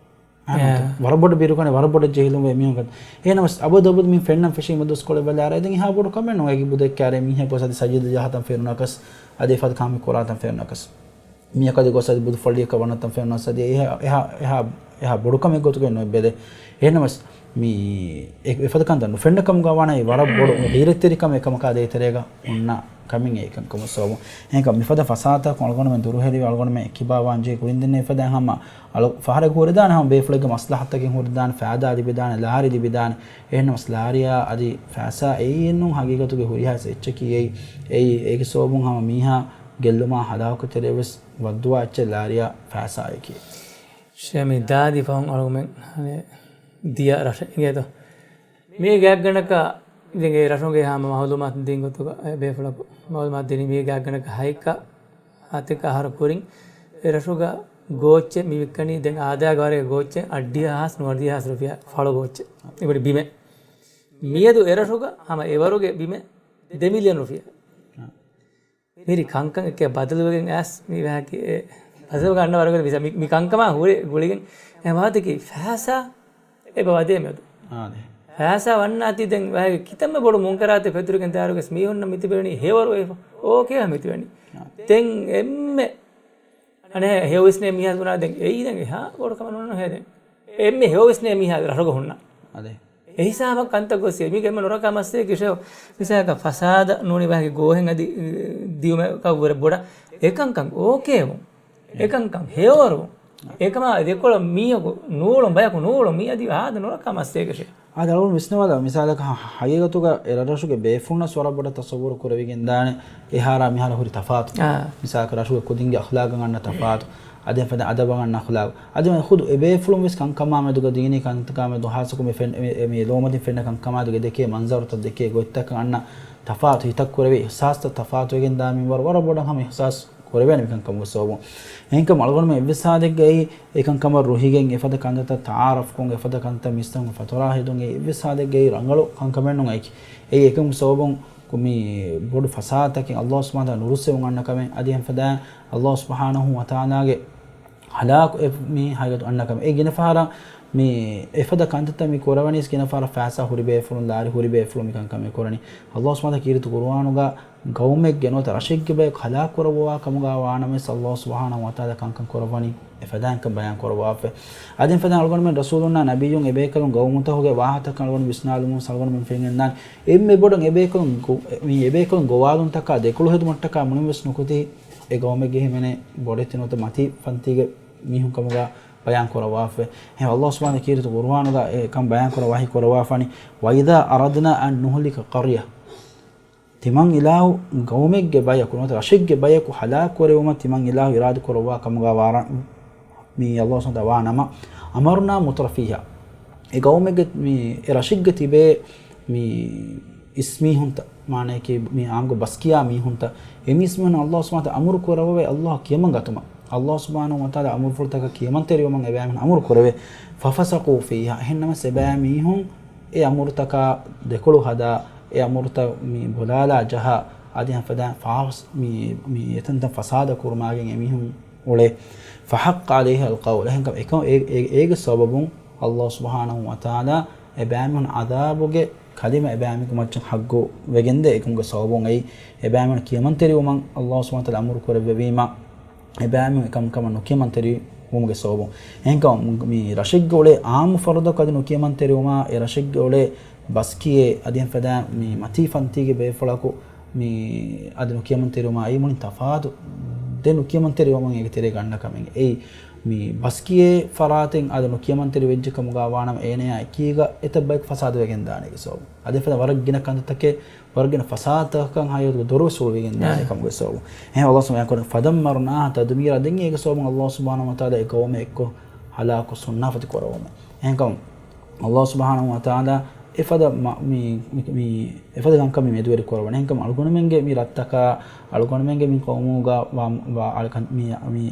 އާ. ވަރަށް ބޮޑު ބިރުގަނެ، ވަރަށް ބޮޑަށް ޖެހިލުންވޭ މީހުން. އެހެނަސް އަބަދު އަބަދު މި ފެންނަން ފެށީ މަދުސްކޮޅެއް ބަލާރަ ދެން އެހާ ބޮޑު ކަމެއް ނުވޭ. އެކި ބުދެއް ކާރޭ މީހަކު ވެސް އަދި ސަޖީދަ ޖަހާތަން ފެނުނަކަސް، އަދި އެފަދަ ކަމެއް ކުރާތަން ފެނުނަކަސް. މީހަކަށް އަދި ގޮސް އަދި ބުދު ފައްޅިއަކަށް ވަންނަތަން ފެނުނަސް އަދި އެހާ، އެހާ، އެހާ، އެހާ ބޮޑު ކަމެއް ގޮތުގައި ނުއެއްބެލެ. އެހެނަސް މި އެ-، އެފަދަ ކަންތައް ނުފެންނަ ކަމުގަ ވާނަ ވަރަށް ބޮޑު ހީރެއްތެރިކަމެއް އެކަމަކާ ދޭތެރޭގަ ހުންނަ ކަމެއް އެކަން ކަމު ސަބަބުން. އެހެންކަމު މިފަދަ ފަސާދަތަކުން އަޅުގަނޑުމެން ދުރުހެލިވެ އަޅުގަނޑުމެން އެކިބާވާން ޖެހި ކުރިން ދިންނެވި ފަދަ ހަމަ އަޅު ފަހަރެއް ހުރެދާނެ ހަމަ ބޭފުޅެއްގެ މަސްލަހަތަކިން ހުރެދާނެ، ފައިދާ ލިބިދާނެ، ލާރި ލިބިދާނެ. އެހެންނަމަސް ލާރިޔާ އަދި ފައިސާ އެއީ އެއްނޫން ހަގީގަތުގެ ހުރިހާ އެއްޗަކީ އެއީ. އެއީ އޭގެ ސަބަބުން ހަމަ މީހާ ގެއްލުމާ ހަލާކުތެރޭވެސް ވައްދުވާ އެއްޗެއް ލާރިޔާ ފައިސާއެކޭ. ޝޭ، މި ދާދި ފަހުން އަޅުގަނޑުމެން އަނެއް ދިޔަ ރަށެއް އިނގޭތޯ. މީ ގާތްގަނޑަކަށް ދެން އެ ރަށުގެ ހަމަ މައުލޫމާތު ދިން ގޮތުގަ އެ ބޭފުޅަކު މައުލޫމާތު ދިނީ މީ ގާތްގަނޑަކަށް ހައެއްކަ ހަތެއްކަ އަހަރު ކުރިން އެ ރަށުގަ ގޯއްޗެއް މި ވިއްކަނީ ދެން އާދައިގެ ވަރުގެ ގޯއްޗެއް އަށްޑިހާސް ނުވަދިހާސް ރުފިޔާ ފަޅު ގޯއްޗެއް. އެބަޑި ބިމެއް. މިއަދު އެ ރަށުގަ ހަމަ އެވަރުގެ ބިމެއް ދެ މިލިއަން ރުފިޔާ. މިރި ކަންކަން އެކޭ ބަދަލުވެގެން އައިސް މި ވާހަކަ އެ ބަދަލުގަ އަންނަ ވަރުގަ މި، މި ކަންކަމާ ހުރެ ގުޅިގެން އެ ވާދަކީ ފައިސާ އެބަ ވަދޭ މެދު. އާދެ. ފައިސާ ވަންނާތީ ދެން ވާހަކަ ކިތަންމެ ބޮޑު މުންކަރާތެއް ފެތުރިގެން ދާރުގަސް މީހުންނަށް މިތިބެނީ ހެޔޮވަރު އެ އޯކޭ މިތިބެނީ. އާ. ދެން އެންމެ އަނެއް ހެޔޮވެސް ނޭ މީހާ ބުނާ ދެން އެއީ ދެން އެހާ ބޮޑު ކަމެއް ނޫން ހޭ ދެން. އެންމެ ހެޔޮވެސް ނޭ މީހާ ރަށުގަ ހުންނަ. އާދެ. އެ ހިސާބަށް ކަންތައް ގޮސް މީގެ އެންމެ ނުރަކާ މައްސަލައަކީ ޝޭހް މިސާލަކަށް ފަސާދަ ނޫނީ ވާހަކަ ގޯހެއް އަދި ދިއުމަކަށް ވުރެ ބޮޑަށް އެކަންކަން އޯކޭވުން. އެކަންކަން ހެޔޮވަރު. އެކަމާ ދެކޮޅަށް މީހަކު ނޫޅުން ބަޔަކު ނޫޅުން މި އަދި އާދަ ނުރަކާ މައްސަލައަކީ ޝޭހް. އާދެ އަޅުގަނޑު ވިސްނަވާލާ މިސާލަކަށް ހަ-، ހަގީގަތުގަ އެ ރަށުގެ ބޭފުޅުންނަސް ވަރަށް ބޮޑަށް ތަސައްވުރު ކުރެވިގެންދާނެ އެހާރާ މިހާރާ ހުރި ތަފާތު. އާ. މިސާލަކަށް ރަށުގެ ކުދިންގެ އަޚްލާގަށް އަންނަ ތަފާތު. އަދި ފަދަ އަދަބަށް އަންނަ އަޚްލާގު. އަދި ޚުދު އެ ބޭފުޅުން ވެސް ކަންކަމާ މެދުގަ ދިގިނީ ކަންތަކާ މެދު ހާއްސަކޮށް މި ފެން-، މި، މި ލޯމަތިން ފެންނަ ކަންކަމާ މެދުގަ ދެކޭ މަންޒަރުތައް ދެކޭ ގޮތްތަކަށް އަންނަ ތަފާތު ހިތަށް ކުރެވޭ އިޙްސާސްތައް ތަފާތުވެގެން ދާ މިންވަރު ވަރަށް ބޮޑަށް ހަމަ އިޙްސާސް ކުރެވޭނެ މިކަންކަމުގެ ސަބަބުން. އެހެންކަމުން އަޅުގަނޑުމެން އެއްވެސް ހާލެއްގައި އެކަންކަމަށް ރުހިގެން އެފަދަ ކަންތައްތައް ތަޢާރަފްކޮށް އެފަދަ ކަންތައް މީސްތަކުން ފަތުރާ ހެދުން އެއްވެސް ހާލެއްގައި ރަނގަޅު ކަންކަމެއް ނޫން އެކި. އެއީ އެކަމުގެ ސަބަބުން މި ބޮޑު ފަސާދަތަކެއް ﷲ ސުބްޙާނަހޫ ވަތަޢާލާ ނުރުއްސެވުން އަންނަ ކަމެއް އަދި އެފަދަ ﷲ ސުބްޙާނަހޫ ވަތަޢާލާގެ ހަލާކު އެ މީ ހަގީގަތު އަންނަ ކަމެއް. އެ ގިނަ ފަހަރަށް މި އެފަދަ ކަންތައްތައް މި ކުރަވަނީސް ގިނަ ފަހަރަށް ފައިސާ ހުރި ބޭފުޅުން ލާރި ހުރި ބޭފުޅުން މި ކަންކަމެއް ކުރަނީ. ﷲ ސުބްޙާނަހޫ ވަތަޢާލާ ކީރިތި ޤުރުއާނުގަ ގައުމެއްގެ ނުވަތަ ރަށެއްގެ ބަޔަކު ހަލާކު ކުރައްވާ ކަމުގަ ވާނަމަވެސް ﷲ ސުބްޙާނަހޫ ވަތަޢާލާ ކަންކަން ކުރައްވަނީ އެފަދައިން ކަން ބަޔާން ކުރައްވާފަ. އަދި އެފަދައިން އަޅުގަނޑުމެން ރަސޫލުންނާ ނަބިއްޔުން އެބޭކަލުން ގައުމުތަކުގެ ވާހަކަތައް އަޅުގަނޑު ވިސްނާލުމުން އަޅުގަނޑުމެން ފެންނަން އެންމެ ބޮޑުން އެބޭކަލުން ގޮ-، މި އެބޭކަލުން ގޮވާލުންތަކާ ދެކޮޅު ހެދުމަށްޓަކާ މުޅިންވެސް ނުކުތީ އެ ގައުމެއްގެ ހިމެނޭ ބޮޑެތި ނުވަތަ މަތީ ފަންތީގެ މީހުން ކަމުގަ ބަޔާން ކުރައްވާފަ. އެހެން ﷲ ސުބްޙާނަހޫ ކީރިތި ޤުރުއާނުގަ އެ ކަން ބަޔާން ކުރައްވާ ވަޙީ ކުރައްވާފާނީ، "وإذا أردنا أن نهلك قرية." ތިމަން އިލާހު ގައުމެއްގެ ބަޔަކު ނުވަތަ ރަށެއްގެ ބަޔަކު ހަލާކު ކުރެވުމަށް ތިމަން އިލާހު އިރާދަ ކުރައްވާ ކަމުގަ ވާރަ-، މި ﷲ ސުބްޙާނަހޫ ވަތަޢާލާ ވާނަމަ، "أمرنا مترفيها." އެ ގައުމެއްގެ މި އެ ރަށެއްގެ ތިބޭ މި އިސްމީހުންތައް، މާނަޔަކީ މި އާންމުގެ ބަސްކިޔާ މީހުންތައް، އެ މީސްމީހުން ﷲ ސުބްޙާނަހޫ ވަތަޢާލާ އަމުރު ކުރައްވަވޭ ﷲ އަށް ކިޔަމަން ގަތުމަށް. ﷲ ސުބްޙާނަހޫ ވަތަޢާލާ އަމުރުފުޅުތަކަށް ކިޔަމަންތެރިވުމަށް އެބައިމީހުން އަމުރު ކުރެވޭ. ففسقوا فيها. އެހެންނަމަވެސް އެބައިމީހުން އެ އަމުރުތަކާ ދެކޮޅު ހަދާ، އެ އަމުރުތައް މި ބޮލާލާ ޖަހާ، އަދި ހަމަ ފަދަ ފާސް-، މި، މި އެތަންތަން ފަސާދަ ކުރުމާގެން އެމީހުން އުޅޭ. فحق عليها القول. އެހެންކަމުން އެކަ-، އެ-، އެ-، އޭގެ ސަބަބުން ﷲ ސުބްޙާނަހޫ ވަތަޢާލާ އެބައިމީހުން ޢަޛާބުގެ ކަލިމަ އެބައިމީހުންގެ މައްޗަށް ޙައްޤު ވެގެންދޭ. އެކަމުގެ ސަބަބުން އެއީ އެބައިމީހުން ކިޔަމަންތެރިވުމަށް ﷲ ސުބްޙާނަހޫ ވަތަޢާލާ އަމުރު ކުރެއްވެވީމަ، އެބައިމީހުން އެކަންކަމަށް ނުކިޔަމަންތެރިވުމުގެ ސަބަބުން. އެހެންކަމުން މި ރަށެއްގަ އުޅޭ އާއްމު ފަރުދަކު އަދި ނުކިޔަމަންތެރިވުމާ، އެ ރަށެއްގަ އުޅޭ ބަސްކިޔޭ އަދި ހަމަ ފަދަ މި މަތީ ފަންތީގެ ބޭފުޅަކު މި އަދި ނުކިޔަމަންތެރިވުމާ އެއީ މުޅިން ތަފާތު ދެ ނުކިޔަމަންތެރިވަމުން އޭގެ ތެރޭގަ އަންނަ ކަމެއް. އެއީ މި ބަސްކިޔޭ ފަރާތެއް އަދި ނުކިޔަމަންތެރި ވެއްޖެ ކަމުގަ ވާނަމަ އޭނަޔާ އެކީގަ އެތައް ބަޔަކު ފަސާދަވެގެން ދާނެ އޭގެ ސަބަބުން. އަދި ފަދަ ވަރަށް ގިނަ ކަންތައްތަކެއް ވަރަށް ގިނަ ފަސާދަތަކަކަށް ހަގީގަތުގަ ދޮރުވެސް ހުޅުވިގެން ދާނެ އެކަމުގެ ސަބަބުން. އެހެން ﷲ ސުބްޙާނަހޫ ވަތަޢާލާ ފަދައްމަރުނާހާ ތަދްމީރާ. ދެން އޭގެ ސަބަބުން ﷲ ސުބްޙާނަހޫ ވަތަޢާލާ އެ ގައުމެއް އެއްކޮށް ހަލާކު ސުންނާފަތި ކުރައްވަމެ. އެހެންކަމުން ﷲ ސުބްޙާނަހޫ ވަތަޢާލާ އެފަދަ މަ-، މި، މި، މި އެފަދަ ކަންކަން މި މެދުވެރި ކުރައްވަނީ. އެހެންކަމުން އަޅުގަނޑުމެންގެ މި ރަށްތަކާ، އަޅުގަނޑުމެންގެ މި ޤައުމުގަ ވާ، ވާ އަޅުކަން މި، މި،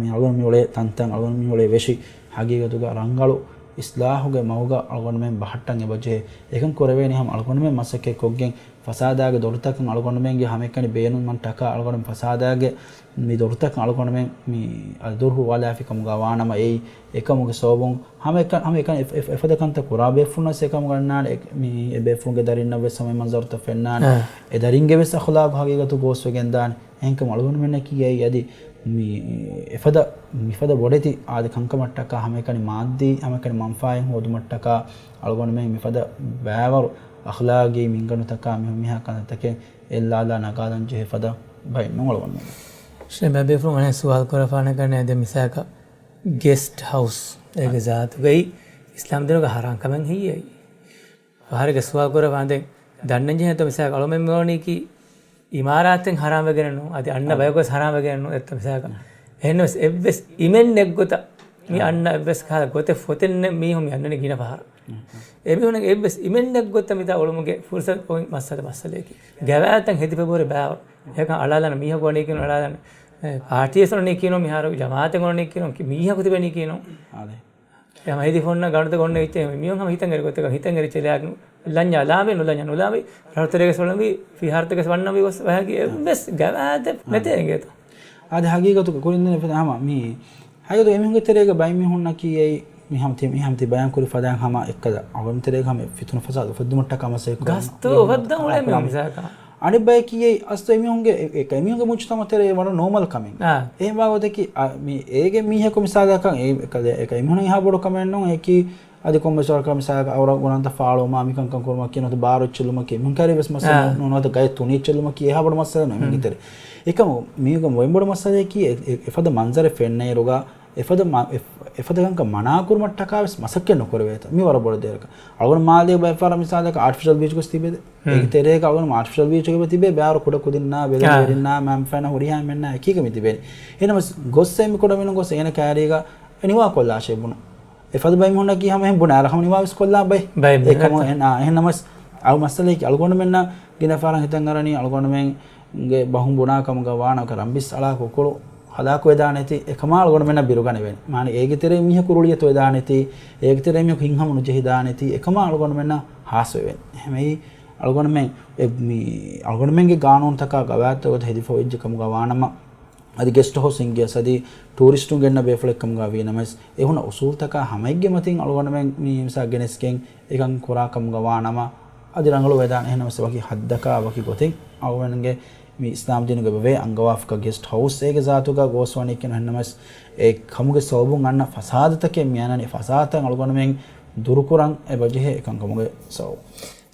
މި އަޅުގަނޑު މި އުޅޭ ތަންތަން، އަޅުގަނޑު މި އުޅޭ ވެށި ހަގީގަތުގަ ރަނގަޅު އިޞްލާޙުގެ މަގުގަ އަޅުގަނޑުމެން ބަހައްޓަން އެބަޖެހޭ. އެކަން ކުރެވޭނީ ހަމަ އަޅުގަނޑުމެން މަސައްކަތް ކޮށްގެން، ފަސާދާގެ ދޮރުތަކަށް އަޅުގަނޑުމެންގެ ހަމައެކަނި ބޭނުންވަން ޓަކާ އަޅުގަނޑުމެން ފަސާދާގެ މި ދޮރުތަކަށް އަޅުގަނޑުމެން މި އަދި ދޮރު ހުވާލާފި ކަމުގަ ވާނަމަ އެއީ އެކަމުގެ ސަބަބުން ހަމައެކަނި، ހަމައެކަނި އެ-، އެ-، އެފަދަ ކަންތައް ކުރާ ބޭފުޅުންނަސް އެކަމުގަ އަންނާނެ. އެ-، މި އެ ބޭފުޅުންގެ ދަރިންނަށް ވެސް ހަމަ އެ މަންޒަރުތައް ފެންނާނެ. އާ. އެ ދަރިންގެ ވެސް އަޚުލާގު ހަގީގަތު ގޯސްވެގެން ދާނެ. އެހެންކަމުން އަޅުގަނޑުމެންނަކީ އެއީ އަދި މި އެފަދަ، މިފަދަ ބޮޑެތި އާދެ ކަންކަމަށްޓަކާ ހަމައެކަނި މާއްދީ ހަމައެކަނި މަންފާއެއް ހޯދުމަށްޓަކާ އަޅުގަނޑުމެން މިފަދަ ބައިވަރު އަޚްލާގީ މިންގަނޑުތަކާ މި ހުރިހާ ކަންތައްތަކެއް އެއްލާލާ ނަގާލަން ޖެހޭ ފަދަ ބައެއް ނޫން އަޅުގަނޑުމެން. ޝޭ ބޭފުޅުން އަނެއް ސުވާލު ކުރާފާނެ ކަންނޭ ދެ މިސާކަށް ގެސްޓް ހައުސް އޭގެ ޒާތުގައި އިސްލާމް ދީނުގަ ހަރާން ކަމެއް ހެއްޔޭ؟ ފަހަރެއްގެ ސުވާލު ކުރައްވާ ދެން ދަންނަން ޖެހޭތޯ މިސާލަކަށް އަޅުމެން މިވަނީކީ އިމާރާތެއް ހަރާން ވެގެނެއް ނޫން. އަދި އަންނަ އާ. ބަޔަކުވެސް ހަރާން ވެގެނެއް ނޫން އެއްތަ މިސާލަކަށް. އެހެންނަމަވެސް އެއްވެސް އިމެއް ނެތްގޮތަށް މި އާ. އަންނަ އެއްވެސް ކަހަލަ ގޮތެއް ފޮތެއް ނެތް މީހުން މި އަންނަނީ ގިނަ ފަހަރަށް. އާ. އެމީހުން އެއްވެސް އިމެއް ނެތްގޮތަށް މިތާ އުޅުމުގެ ފުރުސަތު އޮތް މައްސަލަ މައްސަލައެކީ. ގަވާއިދުތައް ހެދިފަ ބޮޑެތި ބައިވަރު. އެކަން އަޅާލާނެ މީހަކު ވަނީކީނު އަޅާލާނެ. އެ، ޕާޓީވެސް އޮންނަނީކީނު މިހާރު ޖަމާއަތެއް އޮންނަނީކީނު ކި-، މީހަކު ތިބެނީކީނު. އާދެ. އެ ހަމަ ހެދިފަ އޮންނަ ގަނޑުތަކެއް އޮންނަ އެއްޗެއް މީހުން ހަމަ ހިތަށް އެރި ގޮތަކަށް ހިތަށް އެރި ޗެލެއާގެން ލަންޏާ ލާމެ ނުލަންޏާ ނުލާމެ ރަށުތެރޭގެ ސޮޅަންވީ ފިހާރަތަކެއް ވަންނަންވީ ގޮސް ވަހަކީ އެއްވެސް ގަވާއިދެއް ނެތޭ އިނގޭތޯ. އާދެ ހަގީގަތުގަ ކުރިންދެން އެފަދަ ހަމަ މީ ހަގީގަތު އެމީހުންގެ ތެރޭގަ ބައެއް މީހުންނަކީ އެއީ މި ހަމަ ތި، މި ހަމަ ތި ބަޔާން ކުރި ފަދައިން ހަމަ އެއްކަލަ އަޅުގަނޑު ތެރޭގަ ހަމަ ފިތުނަ ފަސާދަ އުފެއްދުމަށްޓަކާ މަސައްކަތް ކުރަން. ގަސްތު އުފައްދަން އުޅޭ މި މިސާލަކަށް. އަނެއް ބަޔަކީ އެ އަސްލު އެމީހުންގެ، އެ، އެ، އެމީހުންގެ މުޖުތަމައު ތެރޭ ވަރަށް ނޯމަލް ކަމެއް. އާ. އެހެން ވާ ގޮތަކީ، އަ، މި އޭގެ މީހަކު މިސާލަކަށް އެ، އެކަލޭ، އެކަ އެމީހުން އެހާ ބޮޑު ކަމެއް ނޫން. އެކީ އަދި ކޮންމެސް ވަރަކަށް މިސާލަކަށް އައުރާ ގުނަންތައް ފާޅުވުމާ، މިކަންކަން ކުރުމަކީ ނުވަތަ ބާރު އެއްޗެއްލުމަކީ، އެމީހުން ކައިރީ ވެސް މައްސަލަ އާ. ނޫން، ނުވަތަ ގަޔަށް ތުނި އެއްޗެއްލުމަކީ އެހާ ބޮޑު މައްސަލަ ނޫން އެމީހުންގެ ތެރޭ. އެކަމު މީގަ ވަރަށް ބޮޑު މައްސަލައަކީ އެ، އެ، އެފަދަ މަންޒަރެއް ފެންނައިރުގަ އެފަދަ މަ-، އެ، އެފަދަ ކަންކަން މަނާކުރުމަށްޓަކާ ވެސް މަސައްކަތް ނުކުރެވޭތަ؟ މި ވަރަށް ބޮޑު ދެރަކަށް. އަޅުގަނޑު މާލޭގަ ބައެއް ފަހަރަށް މިސާލަކަށް އާޓިފިޝަލް ބީޗް ގޮސް ތިބޭ. އާ. އޭގެ ތެރޭގަ އަޅުގަނޑު އާޓިފިޝަލް ބީޗުގަ ތިބޭ ބޭރު ކުޑަ ކުދިންނާ، ބެލެނިވެރިންނާ، މަންފައިންނާ ހުރިހާ އެންމެންނާ އެކީގަ މި ތިބޭނީ. އެހެންނަމަވެސް ގޮސް އެންމެ ކުޑަމިނުން ގޮސް އޭނަ ކައިރީގަ ނިވާކޮށްލާށޭ ބުނު. އެފަދަ ބައެއް މީހުންނަކީ ހަމަ އެހެން ބުނާ އަރަ ހަމަ ނިވާވެސް ކޮށްލާ ބައެއް. ބައެއް އެކަމު ބުނާ. އެ، އާ، އެހެން ނަމަވެސް އަޅު މައްސަލައަކީ އަޅުގަނޑުމެންނަށް ގިނަ ފަހަރަށް ހިތަށް އަރަނީ އަޅުގަނޑުމެންގެ ބަހުން ބުނާ ކަމުގަ ވާނަމަ ރަނބިސް އަޅާ ކުކުޅު ހަލާކުވެދާނެތީ އެކަމާ އަޅުގަނޑުމެންނަށް ބިރުގަނެވޭނެ. މާނަ އޭގެ ތެރޭ މީހަކު ރުޅިއަތުވެދާނެތީ، އޭގެ ތެރޭ މީހަކު ހިތްހަމަ ނުޖެހިދާނެތީ އެކަމާ އަޅުގަނޑުމެންނަށް ހާސްވެވޭނެ. އެހެންވެ އެ، މި އަޅުގަނޑުމެންގެ ގާނޫނުތަކާ ގަވާއިދުތަކާ ގޮތަށް ހެދިފަ އޮތް ކަމުގަ ވާނަމަ، އަދި ގެސްޓް ހައުސް އިނގޭސް އަދި ޓޫރިސްޓުން ގެންނަ ބޭފުޅެއް ކަމުގަ ވީނަމަވެސް، އެ ހުންނަ އުސޫލުތަކާ ހަމައެއްގެ މަތިން އަޅުގަނޑުމެން މި މިސާ ގެނެސްގެން އެކަން ކުރާ ކަމުގަ ވާނަމަ، އަދި ރަނގަޅު ވެދާނެ. އެހެންނަމަވެސް ވަކި ހައްދަކާ ވަކި ގޮތެއް އަޅުގަނޑުގެ މި އިސްލާމް ދީނުގެ ވެވޭ އަންގަވާފަކަ ގެސްޓް ހައުސް އޭގެ ޒާތުގަ ގޯސް ވަނީކީނު. އެހެންނަމަވެސް އެ ކަމުގެ ސަބަބުން އަންނަ ފަސާދަތަކެއް މިއަންނަނީ ފަސާދަތައް އަޅުގަނޑުމެން ދުރުކުރަން އެބަޖެހޭ އެކަންކަމުގެ ސަބަބު.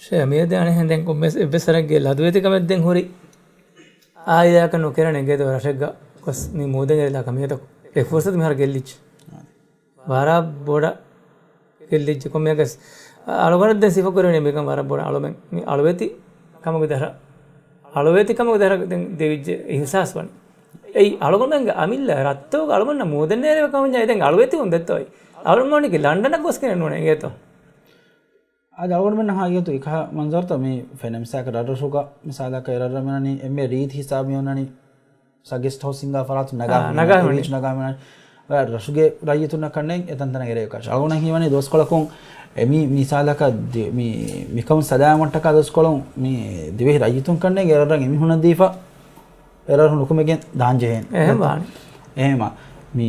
ޝޭ، މިއަދު އަނެއްހެން ދެން ކޮންމެސް އެއްވެސް ވަރަކަށް ލަދުވެތި ކަމެއް ދެން ހުރި އާއިލާއަކަށް ނުކެރޭނެ އިނގޭތޯ ރަށެއްގަ ގޮސް މި މޫދެއް އެޅިލާ ކަމިޔަތަކު. އެ ފުރުސަތު މިހާރު ގެއްލިއްޖެ. ވަރަށް ބޮޑަށް ގެއްލިއްޖެ ކޮންމެއަކަސް. އަޅުގަނޑަށް ދެން ސިފަ ކުރެވެނީ މިކަން ވަރަށް ބޮޑަށް އަޅުމެން މި އަޅުވެތި ކަމުގެ ދަރަ، އަޅުވެތި ކަމުގެ ދަރަ ދެން ދެވިއްޖެ އިހުސާސް ވަނީ. އެއީ އަޅުގަނޑުމެންގެ އަމިއްލަ ރަށްތަކުގަ އަޅުގަނޑަށް މޫދެއް ނޭރެވޭ ކަމަށް ދެން އަޅުވެތި އުނދައްތޯ އޮތް. އަޅުގަނޑުމެން ވަނީކީ ލަންޑަނަށް ގޮސްގެނެއް ނޫނޭ އިނގޭތޯ. އަދި އަޅުގަނޑުމެންނަށް ހަގީގަތު އެކަހަ މަންޒަރުތައް މި ފެނޭ މިސާލަކަށް ރަށްރަށުގަ މިސާލަކަށް އެ ރަށްރަށް މިއޮންނަނީ އެންމެ ރީތި ހިސާބު މިއޮންނަނީ ސަ ގެސްޓް ހައުސް ހިންގާ ފަރާތުން ނަގާ އާ، ހުންނަނީ. ނަގާ އެ ހުންނަނީ. ބީޗް ނަގާ ހުންނަނީ. އަ، ރަށުގެ ރައްޔިތުންނަށް ކަންނޭނގެ އެތަންތަނަށް އެރޭ ކަށަ. އަޅުގަނޑަށް ހީވަނީ ދުވަސްކޮޅަކުން އެ މި މިސާލަކަށް ދި-، މި، މިކަމުން ސަލާމަތްކަން ދުވަސްކޮޅުން މި ދިވެހި ރައްޔިތުން ކަންނޭނގެ އެ ރަށްރަށް އެމީހުންނަށް ދީފަ އެރަށް ނުކުމެގެން ދާން ޖެހޭނެ. އެހެން ވާނެ. އެހެމަ، މި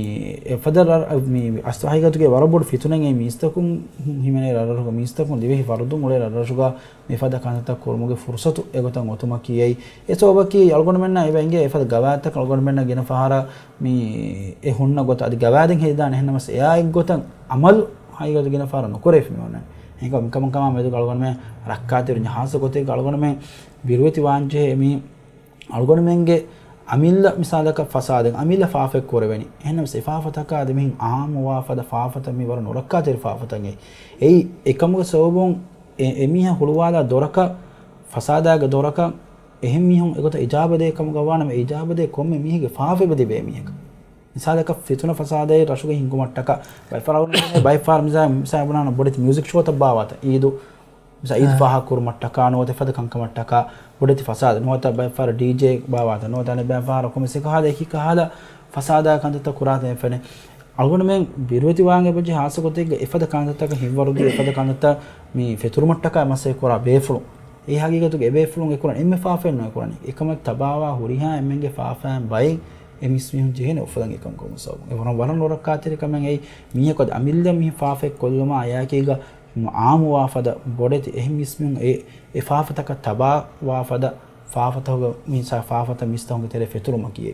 އެފަދަ ރަށް، މި އަސްލު ހަގީގަތުގެ ވަރަށް ބޮޑު ފިތުނައެއް މީސްތަކުން ހިމެނޭ ރަށްރަށުގަ މީސްތަކުން ދިވެހި ފަރުދުން އުޅޭ ރަށްރަށުގަ މިފަދަ ކަންތައްތައް ކުރުމުގެ ފުރުސަތު އެގޮތަށް އޮތުމަކީ އެއީ. އެ ސަބަބަކީ އަޅުގަނޑުމެންނަށް އެބަ އެނގޭ އެފަދަ ގަވާއިދުތަކަށް އަޅުގަނޑުމެންނަށް ގިނަ ފަހަރަށް މި އެ ހުންނަ ގޮތަށް އަދި ގަވާއިދެއް ހެދިދާނެ. އެހެންނަމަސް އެއާ އެއްގޮތަށް އަމަލު ހަގީގަތު ގިނަ ފަހަރަށް ނުކުރެވިފަ މި އޮންނަނީ. އެހެންކަމުން ކަމަކާ މެދުގަ އަޅުގަނޑުމެން ރައްކާތެރި ހާއްސަ ގޮތެއްގަ އަޅުގަނޑުމެން ބިރުވެތި ވާންޖެހޭ މި އަޅުގަނޑުމެންގެ އަމިއްލަ މިސާލަކަށް ފަސާދައިން އަމިއްލަ ފާފައެއް ކުރެވެނީ. އެހެންނަމަސް އެ ފާފަތަކާ އަދި މިހެން އާއްމުވާ ފަދަ ފާފަތައް މި ވަރަށް ނުރައްކާތެރި ފާފަތައް އެއީ. އެއީ އެކަމުގެ ސަބަބުން އެ، އެމީހާ ހުޅުވާލާ ދޮރަކަށް، ފަސާދާގެ ދޮރަކަށް އެހެން މީހުން އެގޮތަށް އިޖާބަ ދޭ ކަމުގަ ވާނަމަ، އެ އިޖާބަ ދޭ ކޮންމެ މީހެއްގެ ފާފަ އެބަ ލިބޭ މީހަކަށް. މިސާލަކަށް ފިތުނަ ފަސާދައެއް ރަށުގަ ހިންގުމަށްޓަކާ، ބައެއް ފަހަރު، ބައެއް ފަހަރު މިސާ، މިސާ ބުނާނަ ބޮޑެތި މިއުޒިކް ޝޯތައް ބާވާތަ އީދު، މިސާ އީދު އާ. ފާހަގަކުރުމަށްޓަކާ ނުވަތަ އެފަދަ ކަންކަމަށްޓަކާ ބޮޑެތި ފަސާދަ ނުވަތަ ބައެއް ފަހަރު ޑީޖޭ ބާވާތަ ނުވަތަ އަނެއް ބައެއް ފަހަރު ކޮންމެސް އެކަހަލަ އެކި ކަހަލަ ފަސާދާ ކަންތައްތައް ކުރާތަން އެފެނެ. އަޅުގަނޑުމެން ބިރުވެތިވާން އެބަޖެހޭ ހާއްސަ ގޮތެއްގަ އެފަދަ ކަންތައްތަކަށް ހިތްވަރުދީ އެފަދަ ކަންތައްތައް މި ފެތުރުމަށްޓަކާ މަސައްކަތް ކުރާ ބޭފުޅުން. އެ ހަގީގަތުގަ އެބޭފުޅުން އެކުރަން އެންމެ ފާފައެއް ނުއެކުރަނީ. އެކަމަށް ތަބާވާ ހުރިހާ އެންމެންގެ ފާފައިން ބައެއް އެ މީސްމީހުން ޖެހޭނެ އުފަލަން އެކަން ކޮށް ސަބަބުން. އެ ވަރަށް ވަރަށް ނުރައްކާތެރި ކަމެއް އެއީ. މީހަކު އަދި އަމިއްލަ މި ފާފައެއް ކޮށްލުމާ އެއާކީގަ އާއްމުވާ ފަދަ ބޮޑެތި އެހެން މީސްމީހުން އެ، އެ ފާފަތަކަށް ތަބާވާ ފަދަ ފާފަތަކުގަ މި ސާ ފާފަތައް މީސްތަކުންގެ ތެރޭ ފެތުރުމަކީ އެ.